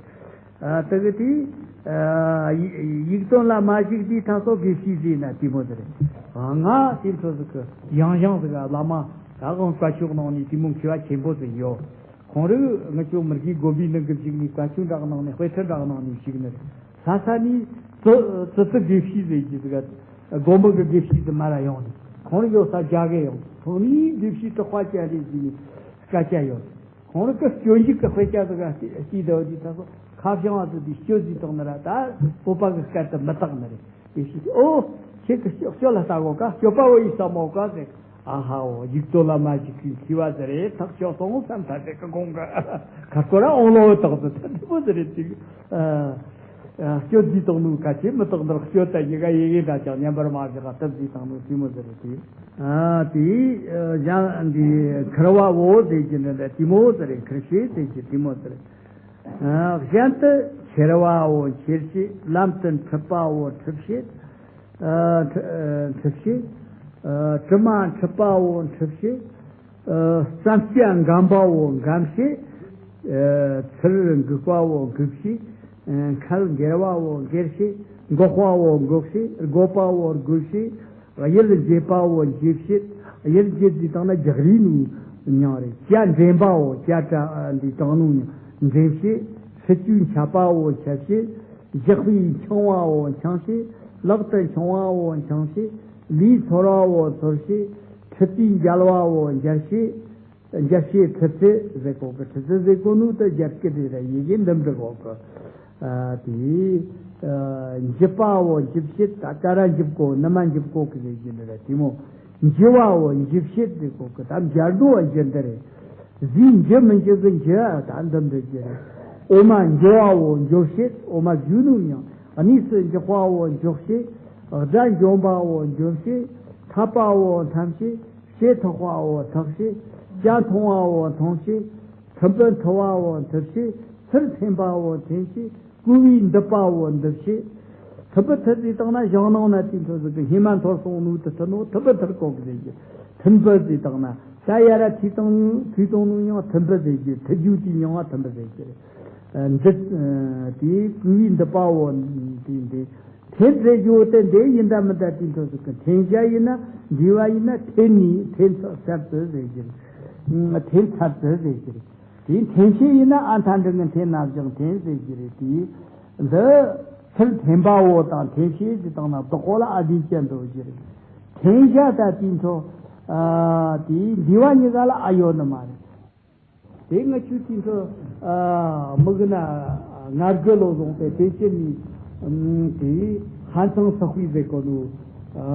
ཨ་དེ་གི་དེ་ཨ་ཡིག་ཡིག་དོན་ལ་མ་ཞུགས་དུས་ད་སོ་དགེ་བཤེས་ཟེར་ན་དེ་མོ་ཟེར། ང་དེ་འཕྲོ་ཟིག་གི་ཡང་ཞང་ཟིག་ག་བླ་མ་ད་གང་བཀའ་ཆོས་གནང་ནི་དེ་མོ་མཁས་པ་ཆེན་པོ་ཟིག་ཡོད། ཁོང་རིགས་ང་ཆོ་མི་དགེ་དགོན་པའི་ནང་གི་ཞིག་ནས་བཀའ་ཆོས་འདྲ་གནང་ནས་དཔེ་ཁྲིད་འདྲ་གནང་ནས་ཞིག་ནི། ས་ས་ནས་ཙི་ཙི་ཙི་དགེ་བཤེས་ཟེར་གྱི་ཟིག་ག་དགོན་པ་གི་དགེ་བཤེས་ཟིག་མ་ར་ཡོང་ནས་ཁོང་རིགས་ཡོད་ས་རྒྱ་གེ་ཡོང་ཐོག་ནས་དགེ་བཤེས་གྲགས་པ་ཅན་རེད་ཟེར་ནས་སྐད་ཆ་ཡོད། ཁོང་རང་གི་སྤྱོད་འཇུག་གི་དཔེ་ཆ་ཟིག་ག་སྐྱིད་སྡོད་དུས་ད་སོ་ཁ་བྱང་བ་ཟིག་དེ་སྤྱོད་ཟིག་བཏང་ན་ར་ད་སྤོབས་པ་གི་སྐད་དུ་མི་བཏགས་ནི་རེད། དེ་ཞིག་ཨོ་ཁྱེད་ཀྱི་སྤྱོད་སྤྱོད་ལ་ལྟ་གོ་ཀ་སྤྱོད་པ་བོ་ཡིས་བསམ་མོ་ཀ་ཟེར། ཨ་ཧ་འོ་ཡིག་དོ་ལ་མ་ཞིག་གིས་ཤི་བ་ཟེར་རེད་ཐག་ཆོད་སོང་བསམ་ཐ་དེ་གི་དགོངས་གི་ཁ་སྐོར་ར་ཨོང་ལོ་བཏགས་ཟིག་ད་དེ་མོ་ཟེར་རེད་ཅིག་ཨ། སྤྱོད་རྩིས་བཏང་ནོ་ག་ཅི་མི་བཏང་འདིར་སྤྱོད་ད་ཡི་ག་ཡི་གེ་འདྲ་ཅང་ཉམས་པར་མ་བཞག་སྟབས་རྩིས་བཏང་ནོ་དེ་མོ་ཟེར་རེད་དེ། ཨ་དེ་ཞང་འདི་ཁུར་བ་བོ་ཟེར་གྱི་འདི་འདྲ་དེ་མོ་ཟེར་རེད། ཁུར་བྱེད་ཟེར་གྱི་དེ་མོ་ཟེར། ཨ་གཞན་དུ་ཁྱེར་བ་བོ་ཁྱེར་བྱེད། ལམ་དུ་འཁྲིད་པ་བོ་འཁྲིད་བྱེད། ཨ་འཁྲིད་ཨ་འཁྲིད་བྱེད། ཨ་དྲི་མ་འཁྲིད་པ་བོ་འཁྲིད་བྱེད། ཨ་བརྩམ་བྱ་འགེམས་པ་བོ་འགེམས་བྱེད། ཨ་ཚུར་འགུག་པ་བོ་འགུགས་བྱེད། ཨ་འཁལ་འགེལ་བ་བོ་འགེལ་བྱེད། འགོག་པ་བོ་འགོག་བྱེད། རྒོལ་པ་བོ་རྒོལ་བྱེད། གཡུལ་འགྱེད་པ་བོ་འགྱེད་བྱེད། གཡུལ་འགྱེད་ཟེར་བཏང་ན་རྒྱག་རེས་ནོ་མྱིང་རེད། བྱ་འདྲེན་པ་བོ་བྱ་བྲ་འདི་དྲང་ནོ་མྱིང་འདྲེན་བྱེད། ཕྱི་བཅོས་འཆབ་པ་བོ་འཆབ་བྱེད། བཞག་པས་འཆང་བ་བོ་འཆང་བྱེད། ལག་ཏུ་འཆང་བ་བོ་འཆང་བྱེད། ལུས་འཚོར་བ་བོ་འཚོར་བྱེད། ཁྲིད་པས་འཇལ་བ་བོ་འཇལ་བྱེད། འཇལ་བྱེད་ཁྲིད་རྩེ་ཟེར་གོ་གི། ཁྲིད་རྩེ་ཟེར་གོ་ནོ་དེ་རྒྱ་སྐད་རེད་ར། ཡི་གེ་འདི་འབྲི་གོ་གི། ཨ་དེ་ཨ་འཇིབ་པ་བོ་འཇིབ་བྱེད། ད་ཀ་ར་འཇིབ་གོ་ནི་མ་འཇིབ་གོ་གི་ཟེར་གྱི་འདི་ར་དེ་མོ། འཇུ་བ་བོ་འཇུ་བྱེད་ཟེར་གོ་གི། ད་འཇལ་འགྲོ་བ་འཇུ་འདི་རེད། གཟིགས་འཇུ་མི་འཇུ་གི་འཇུ་ད་འདི་འདི་རྒྱུ་རེད། འོ་མ་འཇོ་བ་བོ་འཇོ་བྱེད། འོ་མ་འཇུ་ནོ་མྱིང་། གནས་སུ་འཇོག་པ་བོ་འཇོག་བྱེད། དགྲ་འཇོམས་པ་བོ་འཇོམས་བྱེད། འཐབ་པ་བོ་འཐབ་བྱེད། ཕྱེ་འཐོག་པ་བོ་འཐོག་བྱེད། ཇ་འཐུང་བ་བོ་འཐུང་བྱེད། ཐུམ་བུ་འཐུ་བ་བོ་འཐུ་བྱེད། ཚུར་འཐེན་པ་བོ་འཐེན་བྱེད། བསྐུལ་བས་འདུད་པ་བོ་འདུད་བྱེད། ཐུམ་བུ་འཐུ་ཟེར་བཏང་ན་ཞིང་ནང་ན་དེ་འཕྲོ་ཟིག་གི་སྙེ་མ་འཐོར་སོང་ནོ་དེ་འཐུ་ནོ་ཐུམ་བུ་འཐུར་གོ་གི་ཟེར་གྱི། ཐུམ་བུ་ཟེར་བཏང་ན་ད་ཡར་ར་འཐུས་བཏང་ནོ་འཐུས་བཏང་ནོ་མྱིང་ཐུམ་བུ་ཟེར་གྱི། འཐུ་རྒྱུ་དེའི་མྱིང་ང་ཐུམ་བུ་ཟེར་གྱི་རེད། འདི་དེ་བསྐུལ་བས་འདུད་པ་བོ་དེ་འདི་འཐེན་ཟེར་རྒྱུ་དེ་འདི་ཡིན་ད་མིན་ད་དེ་འཕྲོ་ཟིག་གི། འཐེན་བྱ་ཡིན་ན་འདུས་པ་ཡིན་ན་འཐེན་ནི་འཐེན་ཚར་ཚར་ཚུལ་ཟེར་གྱི་རེད། འཐེན་ཚར་ཚུལ་ཟེར་གྱི་རེད། དེ་འཐེན་བྱེད་ཡིན་ན་ཨ་མཐའ་འགྲེང་གི་འཐེན་ན་བཞག་འཐེན་ཟེར་གྱི་རེད། དེ་འདི་ཚུར་འཐེན་པ་བོ་དང་འཐེན་བྱེད་ཟེར་བཏང་ན་བདག་པོ་ལ་ཨ་བདེ་ཅན་འདུག་གི་རེད། འཐེན་བྱ་ད་དེ་འཕྲོ་ཨ་དེ་འདུས་པ་གཉིས་ཀ་ལ་ཨ་ཡོད་ནི་མ་རེད། དེ་ང་ཆོས་དེ་འཕྲོ་ཨ་མི་གི་ན་ང་རྒོལ་ལོ་བཟུང་སྟེ་དེ་ཕྱིར་ནི་དེ་ཧན་ཚང་ས་དཔེ་ཟེར་གོ་ནོ།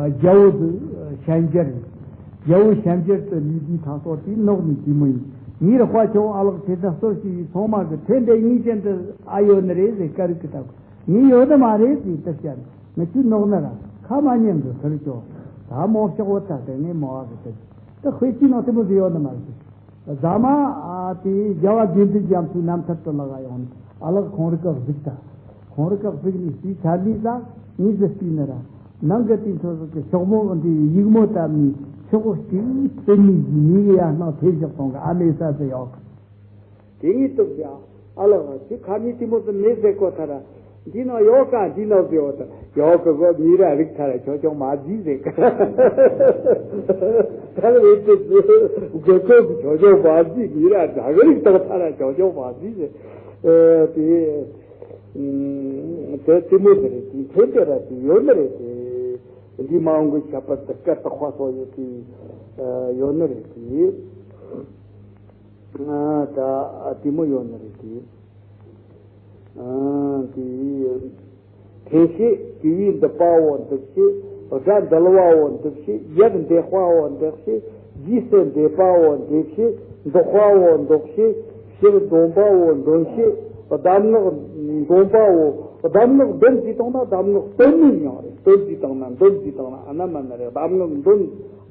རྒྱལ་པོ་དུ་ཞལ་མཇལ། རྒྱལ་པོ་ཞལ་མཇལ་དུ་ལུས་དུས་ཐང་སོགས་དེ་ནོག་ནས་དེ་མོ་ཡིན། ངའི་རེ་དཔའ་ཆེ་བོ་ཨ་ལགས་ཁྲི་ཐར་གསོལ་ཞིག་ཡིས་ཚང་མ་གི་ཐེན་དེ་ངའི་ཅན་དུ་ཨ་ཡོད་ནི་རེད་ཟེར། ཀ་རིག་གི་ཐབས་ངའི་ཡོད་ནི་མ་རེད་ཟེར། དེ་བཤད་ནི་ང་ཆོས་ནོག་ནི་ར་ཁ་མ་ཉན་གི་ཟེར་ཅོ། ད་མོ་ཤོག་བོ་ད་དེ་ངའི་མོ་བ་གི་དེ་དེ་དཔེ་ཅི་ནང་དེ་མོ་ཟིག་ཡོད་ནི་མ་རེད། ཟ་མ་ཨ་དེ་རྒྱལ་བ་དགེ་འདུན་རྒྱ་མཚོའི་རྣམ་ཐར་དུ་ལག་ཡོང་ནས་ཨ་ལགས་ཁོང་རི་ཀ་གཟིགས་ད། ཁོང་རི་ཀ་གཟིགས་ནས་སྤྱི་ཚར་ལུས་ལ་ངས་ཟིག་སྤྲིས་ནི་ར། ནང་གི་དེ་ཚོ་ཟིག་གི་ཤོག་མོ་འདི་ཡིག་མོ་བཏབ་ནས་ཤོག་གོ་གཅིག་ཐེབས་ནས་ཡིན་ནི་གི་ཡ་ནང་ཐེབས་བཞག་སོང་གི། ཨ་མའི་ས་ཟིག་ཡོག་གི། དེ་ངས་གཏུབ་ཟེར། ཨ་ལགས་ཁྱོད་ཁ་ཉིན་དེ་མོ་ཟིག་མེད་ཟེར་གོ་ཐལ་ར། འདི་ནང་ཡོད་ཀ་འདི་ནང་ཟེར་བ་དང་ཡོད་ཀི་གོ། མི་ར་རིགས་ཐ་ར་ཆོ་ཆོ་མ་ཟིག་ཟེར་ཀ། ཐ་ར་རེད་དེ་གོ་གོ་གི་ཆོ་ཆོ་མ་ཟིག་མི་ར་ད་གི་རིགས་ཐ་ཐ་ར་ཆོ་ཆོ་མ་ཟིག་ཟེར། ཨ་དེ་དེ་དེ་མོ་དེ་རེད། དེ་ཐེ་དེ་ར་དེ་ཡོད་ནི་རེད། དེ་འདི་མ་འོང་གི་ཁྱད་པར་དུ་སྐད་དུ་དཔག་སོགས་ཡོད་དེ་ཡོད་ནི་རེད། དེ་ད་དེ་མོ་ཡོད་ནི་རེད། དེ། ཨ་དེ། འཐེན་བྱེད། དེ་བས་འདུད་པའོ་འདུད་བྱེད། དགྲ་འདུལ་བའོ་འདུད་བྱེད། ཡབ་འདེགས་པའོ་འདེགས་བྱེད། རྗེས་སུ་འདེད་པའོ་འདེད་བྱེད། འདོགས་པའོ་འདོགས་བྱེད། ཕྱིར་འདོན་པའོ་འདོན་བྱེད། གདམས་ངག་འདོན་པའོ། གདམས་ངག་འདོན་ཅེས་བཏང་ན་གདམས་ངག་སྟོན་ནི་མྱང་རེད། སྟོན་ཅེས་བཏང་ན་འདོན་ཅེས་བཏང་ན་ཨ་ན་མ་ན་རེད། གདམས་ངག་འདོན།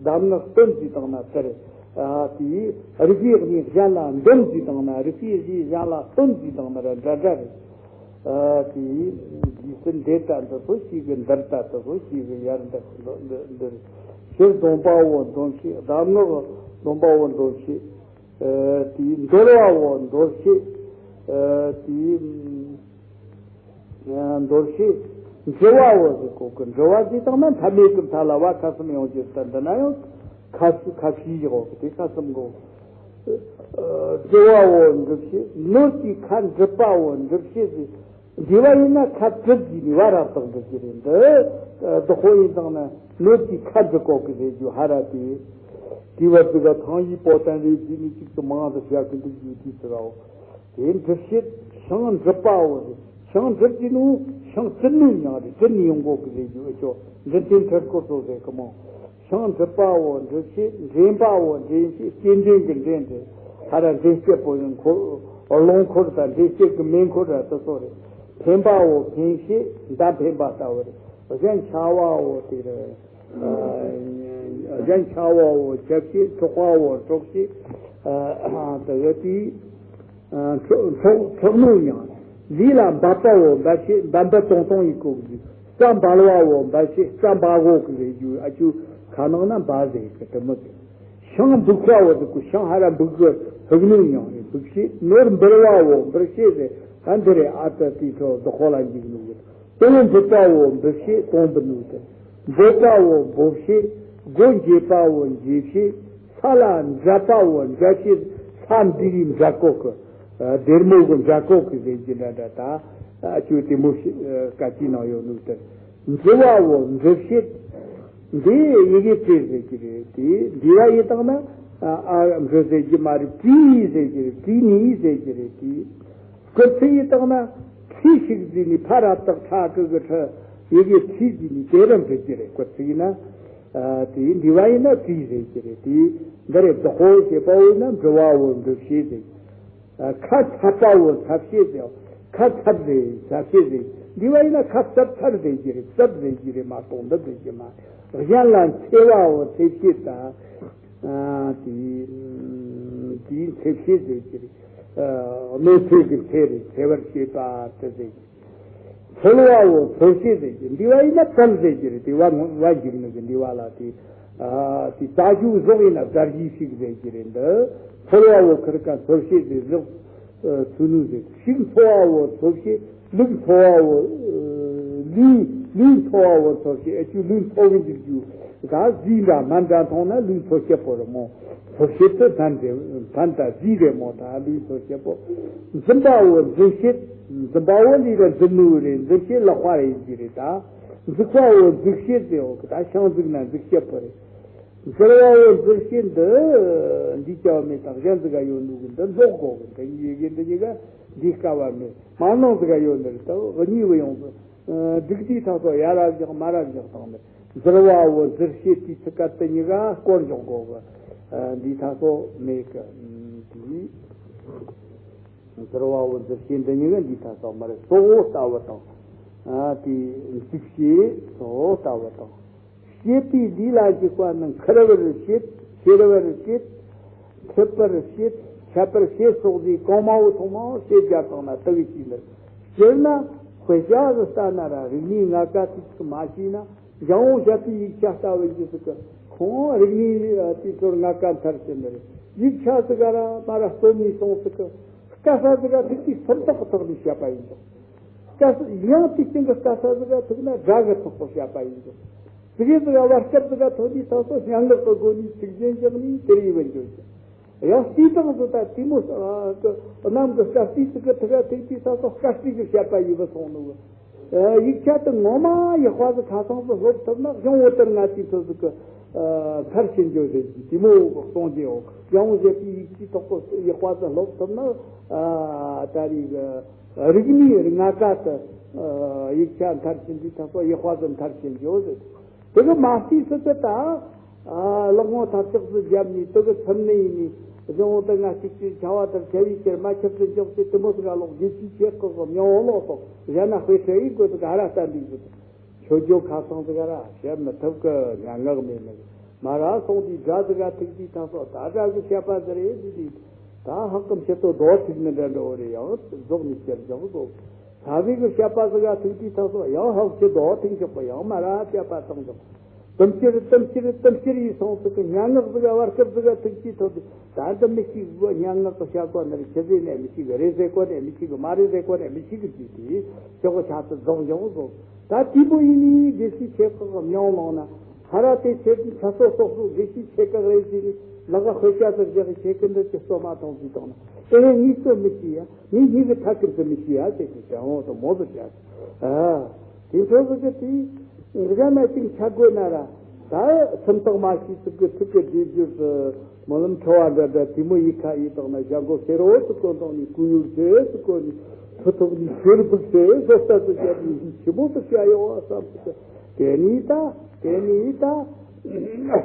གདམས་ངག་སྟོན་ཅེས་བཏང་ན་དེ་རེད། ཨ་དེ་རིག་པའི་གནས་གཞན་ལ་འདོན་ཅེས་བཏང་ན་རིག་པའི་གཞི་གཞན་ལ་སྟོན་ཅེས་བཏང་ན་ར་འདྲ་འདྲ་རེད། ཨ་དེ་རྗེས་སུ་འདེད་ད་འདི་སོ་ཞིག་གི་འདིར་ད་དེ་སོ་ཞིག་གི་ཡར་འདི་འདི་འདིར། ཕྱིར་འདོན་པའོ་འདོན་བྱེད། གདམས་ངག་འདོན་པའོ་འདོན་བྱེད། ཨ་དེ་འདོར་བའོ་འདོར་བྱེད། ཨ་དེ། འདོར་བྱེད། འདྲི་བའོ་ཟེར་གོ་གི། འདྲི་བ་ཟེར་བཏང་ན་མཐའ་མེད་ཀྱི་མཐའ་ལ་བ་ཁ་གསུམ་ཡོང་རྒྱུ་ལྟར་འདི་ན་ཡང་ཁ་ཁ་ཤས་ཡོད་གི། དེ་ཁ་གསུམ་གོ། འདྲི་བའོ་འདྲི་བྱེད། ནོར་གྱི་ཁ་འདྲི་པའོ་འདྲི་བྱེད་ཟེར། འདྲི་བ་ཡིན་ན་ཁ་བྲི་རྒྱུ་ནི་བ་རབ་བཏང་འདྲི་རྒྱུ་རེད། འདི་བདག་པོ་ཡིན་བཏང་ན་ནོར་གྱི་ཁ་འདྲི་གོ་གི་ཟེར་རྒྱུ་ཧ་ར་དེ། དེ་བར་དུ་ག་ཐང་ཡིག་པོ་ཏན་རེ་བྱས་ནས་གཅིག་ཏུ་མང་དུ་བྱ་གི་འདུག་རྒྱུ་དུས་སུ་རའོ། དེ་འདྲི་བྱེད། ཞིང་འདྲི་པའོ། ཞིང་འདྲི་དེ་ནུ་ཞིང་བྲི་ནུ་མྱང་རེད། བྲི་ནི་ཡོང་གོ་གི་རེད་རྒྱུ་ཨེ་ཆོ། འདྲི་དེ་འཕྲུལ་སྐོར་ཚོ་ཟེར་གི་མོ། ཞིང་འདྲི་པའོ་འདྲི་བྱེད། འདྲེན་པའོ་འདྲེན་བྱེད། སྐྱེལ་འདྲེན་གི་འདྲེན་རེད། ཧ་ར་འདྲེན་སྐྱེལ་པོ་ཡིན་ཁོ། རླངས་འཁོར་དང་འདྲེན་སྐྱེལ་གི་མེ་འཁོར་ར་དེ་ཚོ་རེད། འཕེན་པའོ་འཕེན་བྱེད། མདའ་འཕེན་པ་ལྟ་བུ་རེད། གཞན་འཕྱ་བའོ་དེ་རེད། གཞན་འཕྱ་བའོ་འཕྱ་བྱེད། འཕྲོག་པའོ་འཕྲོག་བྱེད། དེ་ག་དེ་འཕྲོག་འཕྲོག་ནོ་ཡང་། ལུས་ལ་འབབ་པའོ་འབབ་བྱེད། འབབ་འབབ་སྟོང་སྟོང་ཡིན་གོ་གི། རྩ་འབལ་བའོ་འབལ་བྱེད། རྩ་འབལ་གོ་གི་རེད་རྒྱུ་ཨ་ཆུ་ཁ་ནང་ན་འབལ་ཟེར་གི་དེ་མོ་ཟེར། ཤིང་འབུག་པའོ་ཟེར་གོ། ཤིང་ཧ་ར་འབུག་གི་ཧུག་ནོ་ཡང་རེད། འབུག་བྱེད། ནོར་འབུལ་བའོ་འབུལ་བྱེད་ཟེར། ད་འདི་རེད། ཨ་ཏི་དེ་ཚོ་བདག་པོ་ལ་འཇིགས་ནོ་གི། དོང་འབུད་པའོ་འབུད་བྱེད། དོང་འབུད་ནོ་དེ། འབོད་པའོ་འབོད་བྱེད། སྒོ་འབྱེད་པའོ་འབྱེད་བྱེད། ས་ལ་འབྲད་པའོ་འབྲད་བྱེད། ས་འདི་རིགས་འབྲད་གོ་གི། སྡེར་མོ་གི་འབྲད་གོ་གི་ཟེར་གྱི་འདྲ་འདྲ་ད། ཨ་ཆུ་དེ་མོ་ཞིག་སྐད་ཅིག་ནང་ཡོད་ནོ་དེ། འབྲི་བའོ་འབྲི་བྱེད། འདི་ཡི་གེ་བྲིས་ཟེར་གྱི་རེད་དེ། འབྲི་བ་ཡིན་བཏང་ན་ཨ་འབྲི་ཟེར་གྱི་མ་རེད། བྲིས་ཟེར་གྱི་རེད། བྲིས་ནི་ཟེར་གྱི་རེད་དེ། སྐུལ་ཚིག་ཡིན་བཏང་ན་ཚིག་ཞིག་བརྫིས་ནས་ཕ་རབ་བཏགས་ཕྲ་གི་གི་ཕྲ་ཡི་གེ་ཚིག་བརྫིས་ནས་དེ་རུ་འབྲི་རྒྱུ་རེད། སྐུལ་ཚིག་ཡིན་ན། ཨ་དེ་འབྲི་བ་ཡིན་ན་བྲིས་ཟེར་གྱི་རེད་དེ། འདི་རེད། བདག་པོ་ཞེས་པའོ་ཡིན་ན་འབྲི་བའོ་འབྲི་བྱེད་ཟེར། ཨ་ཁ་འཚབ་པའོ་འཚབ་བྱེད་ཟེར། ཁ་འཚབ་ཟེར་འཚབ་བྱེད་ཟེར། འབྲི་བ་ཡིན་ན་ཁ་འཚབ་འཚབ་ཟེར་གྱི་རེད། འཚབ་ཟེར་གྱི་རེད་མ་གཏོགས་འདི་ཟེར་གྱི་མ། གཞན་ལ་འཚེ་བའོ་འཚེ་བྱེད་དང་། ཨ་དེ་དེའི་འཚེ་བྱེད་ཟེར་གྱི་རེད། ཨ་གནོད་འཚེ་གི་འཚེ་རེད། འཚེ་བར་བྱེད་པ་དེ་ཟེར་གྱི། འཚོལ་བའོ་འཚོལ་བྱེད་ཟེར་གྱི། འབྲི་བ་ཡིན་ན་བཙལ་ཟེར་གྱི་རེད། དེ་བ་བ་འཇུག་ནི་གི་འབྲི་བ་ལ་དེ། ཨ་དེ་རྩ་རྒྱུག་ཟོག་ཡིན་ན་བཙལ་གྱི་ཞིག་ཟེར་གྱི་རེད། འདི་འཚོལ་བའོ་ཁིར་ཀ་འཚོལ་བྱེད་ཟེར། ཟོག་འཚོལ་ནུ་ཟེར། ཕྱུགས་འཚོལ་བའོ་འཚོལ་བྱེད། ལུག་འཚོལ་བའོ། ལུས་ལུས་འཚོལ་བའོ་འཚོལ་བྱེད། ཨ་ཆུ་ལུས་འཚོལ་གི་འཇུག་རྒྱུ། ད་རྫིས་འདྲ་སྨན་འདྲ་མཐོང་ན་ལུས་འཚོལ་བྱེད་པོ་རེད་མོ། འཚོལ་བྱེད་དུ་ཕན་ཏེ་ཕན་ད་རྫིས་རེད་མོ། ད་ལུས་འཚོལ་བྱེད་པོ། འཛིན་པའོ་འཛིན་བྱེད། འཛིན་པའོ་ལུས་ལ་འཛིན་ནུ་རེད། འཛིན་བྱེད་ལག་པ་རེད་ཀྱི་རེད་ད། འཛུགས་པའོ་འཛུགས་བྱེད་ཟེར་འོ་གི། ད་ཤིང་འཛུགས་ན་འཛུགས་བྱེད་པོ་རེད། འཛུལ་བའོ་འཛུལ་བྱེད་འདི། འདི་སྐྱ་བ་མེད་དང་གཞན་འཛུགས་ག་ཡོད་ནུ་གི་འདི་ལོག་གོ་གི། འདི་གཉིས་ཀྱི་འདི་གཉིས་ཀ་འདི་སྐ་བ་མེད། མ་ནང་འཛུགས་ག་ཡོད་ནི་རེད་ད། གཉིས་བུ་ཡོང་གི། སྒྲིག་དུས་ཐག་ཚོ་ཡ་རབ་བཞག་མ་རབ་བཞག་དང་ནི། འཛུལ་བའོ་འཛུལ་བྱེད་དུས་ཚིགས་ཀ་དེ་གཉིས་ཀ་སྐོར་འཇོག་གོ་གི། འདི་ཐག་ཚོ་མེད་གི། འདི། འཛུལ་བའོ་འཛུལ་བྱེད་འདི་གཉིས་ཀ་འདི་ཐག་ཚོ་མ་རེད། སོག་པོ་ལྟ་བུ་དང་། དེ་འཛུགས་བྱེད་སོག་པོ་ལྟ་བུ་དང་། བྱེད་པའི་ལས་ལ་འཇུག་པ་ནི་འཁུར་བར་བྱེད། འཁྱེར་བར་བྱེད། འཐེབ་པར་བྱེད། འཆད་པར་བྱེད་སོགས་ཀྱི་གོང་མའོ་ཐོག་མའོ་ཞེས་བརྒྱ་བཏང་ན་དུ་བའི་ཕྱིར་ནི། སྤྱིར་ན་དཔེ་བྱ་ཟིག་ལྟ་ན་ར་རིག་གནས་ལྔ་ཀ་དེ་ཚིག་མ་ཤེས་ན་འཇང་པོ་བཤད་པའི་ཡིག་ཆ་ལྟ་བུ་ཡིན་ཟིག་གི། ཁོང་རིག་གནས་དེ་ཚོར་ལྔ་ཀ་མཐར་ཕྱིན་ནི་རེད། ཡིག་ཆ་ཟིག་ག་ར་མ་ར་སྟོན་ནས་སོང་ཟིག་གི། སྐད་ས་ཟིག་ག་ཐིག་ཐིག་སུམ་རྟགས་ཐོག་ནས་བཤད་པ་ཡིན་ཙང་། སྐད་ཡང་དེ་སྟེང་གི་སྐད་ཆ་ཟིག་ག་ཐུག་ན་སྒྲ་གི་ཐོག་གི་བཤད་པ་ཡིན་འགྱོ། ཙི་གེ་ཟིག་ག་བར་སྐབས་ཟིག་ག་ཐོན་དུས་ད་སོ་སྙན་ངག་གི་སྒོ་ནས་ཚིག་རྒྱན་བཞག་ནས་དེ་རེད་བུད་འགྱོ་ཞིང་། ཡང་སྤྱིར་བཏང་དུ་ད་དེ་མོ་གནམ་གྱི་སྐར་རྩིས་ཟིག་གི་ཐུག་ག་ཐུག་དུས་ད་སོ་སྐར་རྩིས་ཀྱི་བཤད་པ་ཡིན་པ་སོང་ནོ། ཡིག་ཆ་དེ་ངོ་མ་ཡག་པ་ཟིག་ཁ་སང་ཟིག་སློབ་ཐུབ་ན་གཞུང་འོ་དེར་ང་དེ་ཚོ་ཟིག་གི་མཐར་ཕྱིན་འགྱོ་ཟེར་གྱི་དེ་མོ་གསུང་གི་ཡོད། གཞུང་བཞི་པའི་ཡིག་ཆའི་ཐོག་གི་ཡག་པ་ཟིག་སློབ་ཐུབ་ན་ད་རེས་རིག་གནས་ལྔ་ཀ་དེ་ཡིག་ཆ་མཐར་ཕྱིན་དུས་ད་སོ་ཡག་པ་ཟིག་མཐར་ཕྱིན་འགྱོ་ཟེར། དེ་གི་མ་རྩིས་སུ་དེ་ད། ཨ། ལག་ངོ་ཐབས་ཆག་སུ་བརྒྱབ་ནས་དེ་གི་ཚུལ་ནི་ཡིན་ནི། གཞུང་དེ་ང་གཅིག་གིས་བྱ་བ་དེར་བྱ་བའི་ཕྱིར་མ་ཁྱབ་ཏུ་འཇོག་སྟེ་དེ་མོ་ཟིག་ག་ལོག་དགེ་བཅུའི་ཆོས་སྐོར་གི་མྱོང་བ་ལོག་སོགས་གཞན་ན་དཔེ་ཁྲིད་ཡིན་དགོས་ཟིག་ག་ར་བསྟན་འདུག་ཟིག་ཆོས་བརྗོད་ཁ་སང་ཟིག་ག་ར་བཤད་མི་ཐུབ་གི། སྙན་ངག་མེད་ནི། མ་ར་སོང་དུས་སྒྲ་ཟིག་ག་ཐུག་དུས་ད་སོ་ད་སྒྲ་གི་བཤད་པ་ཟིག་རེད་ཟེར་དུས། ད་ཧ་གི་མཆུ་ཏོ་རྡོ་ཐུག་ནི་འདྲ་འདྲ་བོ་རེད། ཡང་རྫོགས་ནས་ཕྱིར་འཇོག་དགོས། ས་བོན་གྱི་བཤད་པ་ཟིག་ག་ཐུག་དུས་ད་སོ་ཡང་ཧོབ་ཀྱི་རྡོ་ཐུག་འཇོག་པ། ཡང་མ་ར་བཤད་པ་བཏང་འཇོག་དུམ་ཕྱིར་དུམ་ཕྱིར་དུམ་ཕྱིར་ཡིས་སོང་ཟིག་གི། སྙན་ངག་ཟིག་ག་བར་སྐབས་ཟིག་ག་ཐུག་དུས་ཐོག་དུས་ད་འདི་མི་ཤེས་གི། སྙན་ངག་གི་བཤད་གོ་ནི་རེད། ཆི་ཟེར་ནས་མི་ཤེས་གི། རེད་ཟེར་གོ་ནས་མི་ཤེས་གི། མ་རེད་ཟེར་གོ་ནས་མི་ཤེས་གི་ཟེར་དུས་ཅོག་གི་ཆ་ཚུལ་རྫོགས་འཇོག་བཟོ། ད་དེ་མོ་ཡིན་ནི་དགེ་བཤེས་ཆེ་ཁག་གི་མྱོང་ལོང་ན། ཧ་ར་དེ་ཆེ་དུས་ཆ་སོ་སོ་སོ་དགེ་བཤེས་ཆེ་ཁག་རེད་ཟེར་ནས་ལག་ག་ཧོད་ཀྱ་ཟེར་རྒྱག་གི། ཆེ་ཁག་འདི་ཅི་སོ་མ་མཐོང་ཟིག་བཏང་ན། ཨེ་ངས་ཚོ་མི་ཤེས་ཡ། ངས་ཡིན་གི་ཐག་གི་ཚོ་མི་ཤེས་ཡ་ཟེར་གི། དྲན་འོང་དུ་མོ་ཟིག་བྱ། ཨ། དེ་ཚོ་ཟིག་གི་དེ་གཞན་ན་ཅིག་ཆ་དགོས་ན་ར། ད་སུམ་རྟགས་མ་ཤེས་ཟིག་གི་ཐུག་གི་སྡེབ་སྦྱོར་ཟིག་སྨོན་ལམ་ཁྲོ་བ་འདྲ་འདྲ་དེ་མོ་ཡི་ཁ་ཡི་དག་ན་བཞག་གོ། ཟེར་འོ་ཟིག་གོ་འདང་ནས་གུ་ཡུར་ཟེར་ཟིག་གོ་ནས་ཐུ་ཐུག་ནས་ཤོར་བུག་ཟེར་བཟོ་ལྟ་ཟིག་བརྒྱབ་ནས་འདི་ཆི་མོ་ཟིག་བྱ་ཡོང་བ་བསམ་ཟིག་དེ་ནས་ད་དེ་ནས་ད་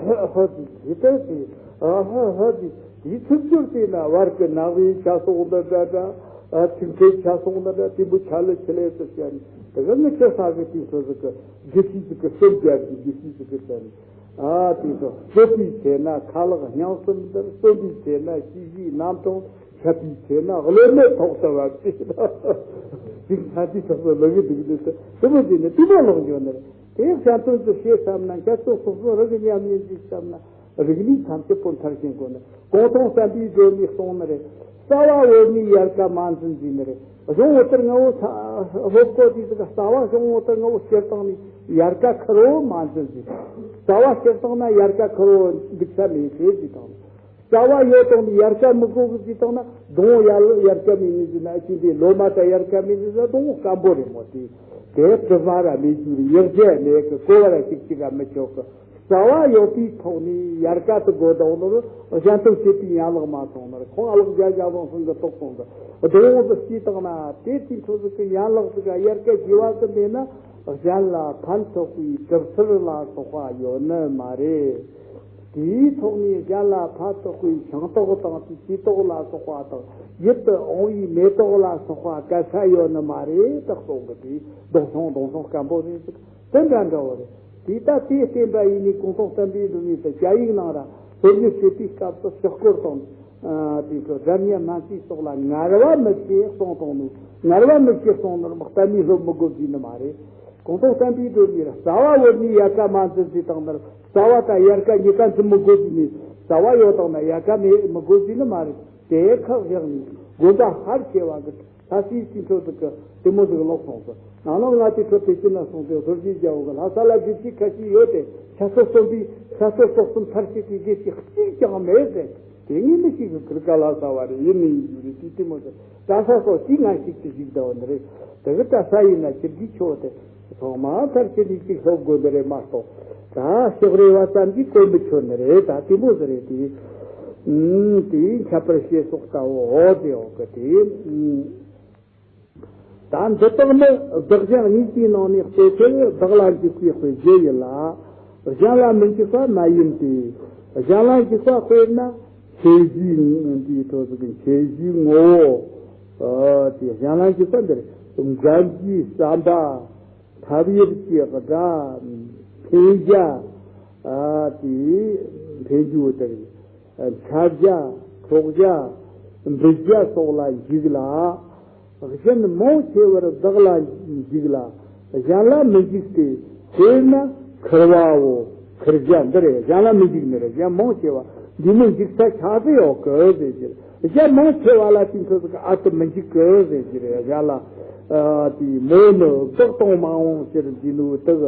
ཧ་ཧ་ཟིག་ཟིག་ད་ཟིག་ཨ་ཧ་ཧ་ཟིག་དེའི་ཚིག་སྦྱོར་དེ་ན་བར་གི་ནག་པའི་ཆ་སོགས་འདི་འདྲ་འདྲ། ཨ། ཚིག་མཁན་ཆ་སོགས་འདི་འདྲ་དེ་མོ་ཆ་ལི་ཆི་ལེ་ཟིག་བྱས་ནས། དེ་ག་ངི་ཆ་ས་གི་དུས་སུ་ཟིག་གི་དགེ་བཤེས་ཟིག་གི་སེམས་རྒྱབ་ཀྱི་དགེ་བཤེས་ཟིག་གི་ཟེར་ནས། ཨ། དེ་ཚོ་གསོད་པའི་ཚེ་ན་ཁ་ལག་སྙིང་གསུམ་འདིར། གསོན་པའི་ཚེ་ན་ཤེས་བཞིན་རྣམ་གྲོལ། འཆབ་པའི་ཚེ་ན་བློ་མེད་ཐོག་ཏུ་བབས་ཏེ། དེ་ཚ་དེ་ཚོ་ལོ་གི་འདུག་འདུག་དེ་མོ་ཟིག་ནི་དེ་མོ་ལོག་འགྱོ་ནི་རེད། དེ་ཡང་བཤད་དོན་དུ་ཤེས་བསམ་ན། ཁྱེད་ཚོ་སོ་སོ་རང་གི་ཉམས་ལེན་ཅིག་བསམ་ན། རིག་གནས་ཐམས་ཅད་པོ་མཐར་ཕྱིན་དགོས་ནི། གུང་ཐང་བསམ་པའི་སྒྲོན་མེས་གསུངས་ནི་རེད། རྩ་བ་བོར་ནས་ཡལ་ག་མ་འཛིན་ཟེར་ནི་རེད། གཞུང་འོ་ཐུར་ལྔ་བོ་ས་སློབ་གོ་དུས་ཟིག་ག་རྩ་བ་གཞུང་འོ་ཐུར་ལྔ་བོ་སྤྱིར་བཏང་ནས་ཡལ་ག་ཁེར་བོ་མ་འཛིན་ཟེར། རྩ་བ་སྤྱིར་བཏང་ན་ཡལ་ག་ཁེར་བོ་འདུག་ས་མེད་ཟེར་ཟེར་དང་། རྩ་བ་ཡོད་དང་ནི་ཡལ་ག་མི་དགོས་གི་ཟེར་དང་ན། སྡོང་བོ་ཡལ་ཡལ་ག་མེད་ནི་ཟེར་ན་ཅི་འདི་ལོ་མ་ད་ཡལ་ག་མེད་ནི་ཟེར། སྡོང་བོ་སྐམ་པོ་རེད་མོ། དེ་དེ་དྲི་མ་ར་མེད་རྒྱུ་རེད། ཡག་རྒྱ་མེད་གི། གོ་བ་ར་ཅིག་ཅིག་ར་མི་ཆོག་གི། རྩ་བ་ཡོད་པའི་ཐོག་ནས་ཡལ་ག་དུ་དགོས་དང་ནོར་གཞན་དོན་བྱེད་པའི་ཡན་ལག་མ་སོང་ནོར་ཁོང་ཨ་ལགས་རྒྱ་རྒྱ་བཟང་སོང་གི་རྟོགས་སོང་གི། སྡོང་བོ་དུ་སྐྱེས་བཏང་ན་དེ་དེའི་འཕྲོ་ཟིག་གི་ཡན་ལག་ཟིག་ག་ཡལ་ག་བྱེ་བ་གི་མེད་ན་གཞན་ལ་ཕན་ཐོགས་པའི་གྲིབ་ཚུལ་ལ་སོགས་པ་ཡོད་ནི་མ་རེད། དེའི་ཐོག་ནས་གཞན་ལ་ཕན་ཐོགས་པའི་ཤིང་ཏོག་དང་དེ་ཙེ་ཏོག་ལ་སོགས་པ་དང་ཡིད་དུ་འོང་བའི་མེ་ཏོག་ལ་སོགས་པ་ག་ས་ཡོད་ནི་མ་རེད། དག་སོང་གི་དེ་སྡོང་ཤིང་སྡོང་ཤིང་སྐམ་པོ་རེད་ཟིག་དེ་འདྲ་འདྲ་བོ་རེད། དེ་ལྟ་དེའི་བརྟེན་པ་ཡིན་ནི་གུང་ཐང་བསྟན་པའི་སྒྲོན་མེ་དང་བཅའ་ཡིག་ནང་ར་སློབ་གཉེར་བྱེད་པའི་སྐབས་སུ་ཕྱག་སྐོར་དང་། ཨ། དེ་ཚོ་སྒྲ་སྙན་སྨྲ་བརྩི་སོགས་ལ་ངལ་བ་མི་བྱེད་གསུངས་དང་ནི། ངལ་བ་མི་བྱེད་གསུངས་ནོར་མ་གཏན་ནས་སློབ་མི་དགོས་ཟེར་ནི་མ་རེད། གུང་ཐང་བསྟན་པའི་སྒྲོན་མེ་ར་རྩ་བ་བོར་ནས་ཡལ་ག་མ་འཛིན་ཟེར་དང་ནོར་རྩ་བ་དང་ཡལ་ག་གཉིས་ཀ་འཛིན་མི་དགོས་ཟེར་ནི། རྩ་བ་ཡོད་དང་ན་ཡལ་ག་མེད་མི་དགོས་ཟེར་ནི་མ་རེད། དེ་ཁག་བཞག་ནས་དགོན་པ་ཧར་ཆེ་བ་གི། ལྷ་སའི་སྤྱི་ཚོགས་དེ་གི་དེ་མོ་ཟིག་ལོག་སོང་ཟེར། ནང་ལོག་ང་དེ་ཚོ་ཕལ་ཆེར་ན་སོང་སྟེ་རྡོ་རྗེ་རྒྱལ་པོ་གི་ལྷ་ས་ལ་དགེ་བཤེས་ཁ་ཤས་ཡོད་དེ། ཆ་སོ་གསུམ་པའི་ཆ་སོ་སོ་གསུམ་མཐར་ཕྱིན་གྱི་དགེ་བཤེས་གཅིག་ཀྱང་མེད་ཟེར། དེ་ངས་མི་ཤེས་གི། ཁིར་ཀ་ལྷ་ས་བ་རེད། ཡིན་ནི་ཡིན་རྒྱུ་རེད། དེ་དེ་མོ་ཟེར། གྲྭ་ས་སོགས་ཀྱིས་ང་ཞིག་ཏུ་ཞིག་བསྡད་པ་འདི་རེད། དེ་གི་གྲྭ་ས་ཡིན་ན་ཁྱེད་ཀྱིས་ཆོག་སྟེ། ཚང་མ་མཐར་ཕྱིན་ནས་ཅིག་སློབ་དགོས་ནི་རེད་མ་གཏོགས། ད་ཕྱག་རེ་བ་ཙམ་གྱིས་གོ་མི་ཆོད་ནི་རེད། ད་དེ་མོ་ཟིག་རེད་དེ། ཨུམ། དེ་ཁྱད་པར་ཤེས་སོགས་ལྟ་བུ་འོ་དེ་འོ་གི་དེ། ཨུམ། ད་འདི་དག་ནི་བདག་གཞན་གཉིས་ཀྱི་ནང་ནས་གཙོ་ཆེར་བདག་ལ་འཇུག་པའི་དཔེ་བརྗོད་ཡིན་ལ། གཞན་ལ་མི་འཇུག་པ་མ་ཡིན་ཏེ། གཞན་ལ་འཇུག་པ་དཔེར་ན་མཁྱེན་གཞིའི་འདིའི་ཁྲོད་ཀྱི་མཁྱེན་གཞིའི་ངོ་བོ། ཨ། དེ་གཞན་ལ་འཇུག་པ་འདིར་འགལ་གྱི་བསམ་པ། ཐབས་ཡུལ་གྱི་སྒྲ། འཕེན་རྒྱ། ཨ། དེ་འཕེན་རྒྱུ་དེར་འཆར་རྒྱ། འཕྲོག་རྒྱ། འབུད་རྒྱ་སོགས་ལ་འཇུག་ལ། གཞན་མང་ཆེ་བར་བདག་ལ་འཇུག་ལ། གཞན་ལ་མི་འཇུག་སྟེ། དཔེར་ན་ཁུར་བའོ། ཁུར་རྒྱ་འདི་རེད། གཞན་ལ་མི་འཇུག་ནི་རེད། གཞན་མང་ཆེ་བ་འདི་མི་འཇུག་ས་ཆགས་སུ་ཡོད་གི་ཟེར་གྱི་རེད། གཞན་མང་ཆེ་བ་ལ་དེ་ཚོ་ཟིག་ཨ་ཏི་མི་འཇུག་གི་ཟེར་གྱི་རེད། གཞན་ལ། ཨ་དེ་མོ་ནི་བདག་དང་མ་འོངས་ཕྱིར་འདི་ནུ་དག་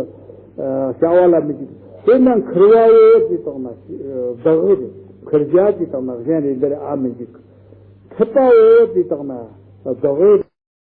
བྱ་བ་ལ་མི་འཇིགས། དེ་ན་འཁུར་བའོ་དེ་དག་ན་བདག་རེད། འཁུར་བྱ་དེ་དག་ན་གཞན་རེད། འདིར་ཨ་མི་འཇིགས། ཐུབ་པའོ་དེ་དག་ན་བདག་རེད།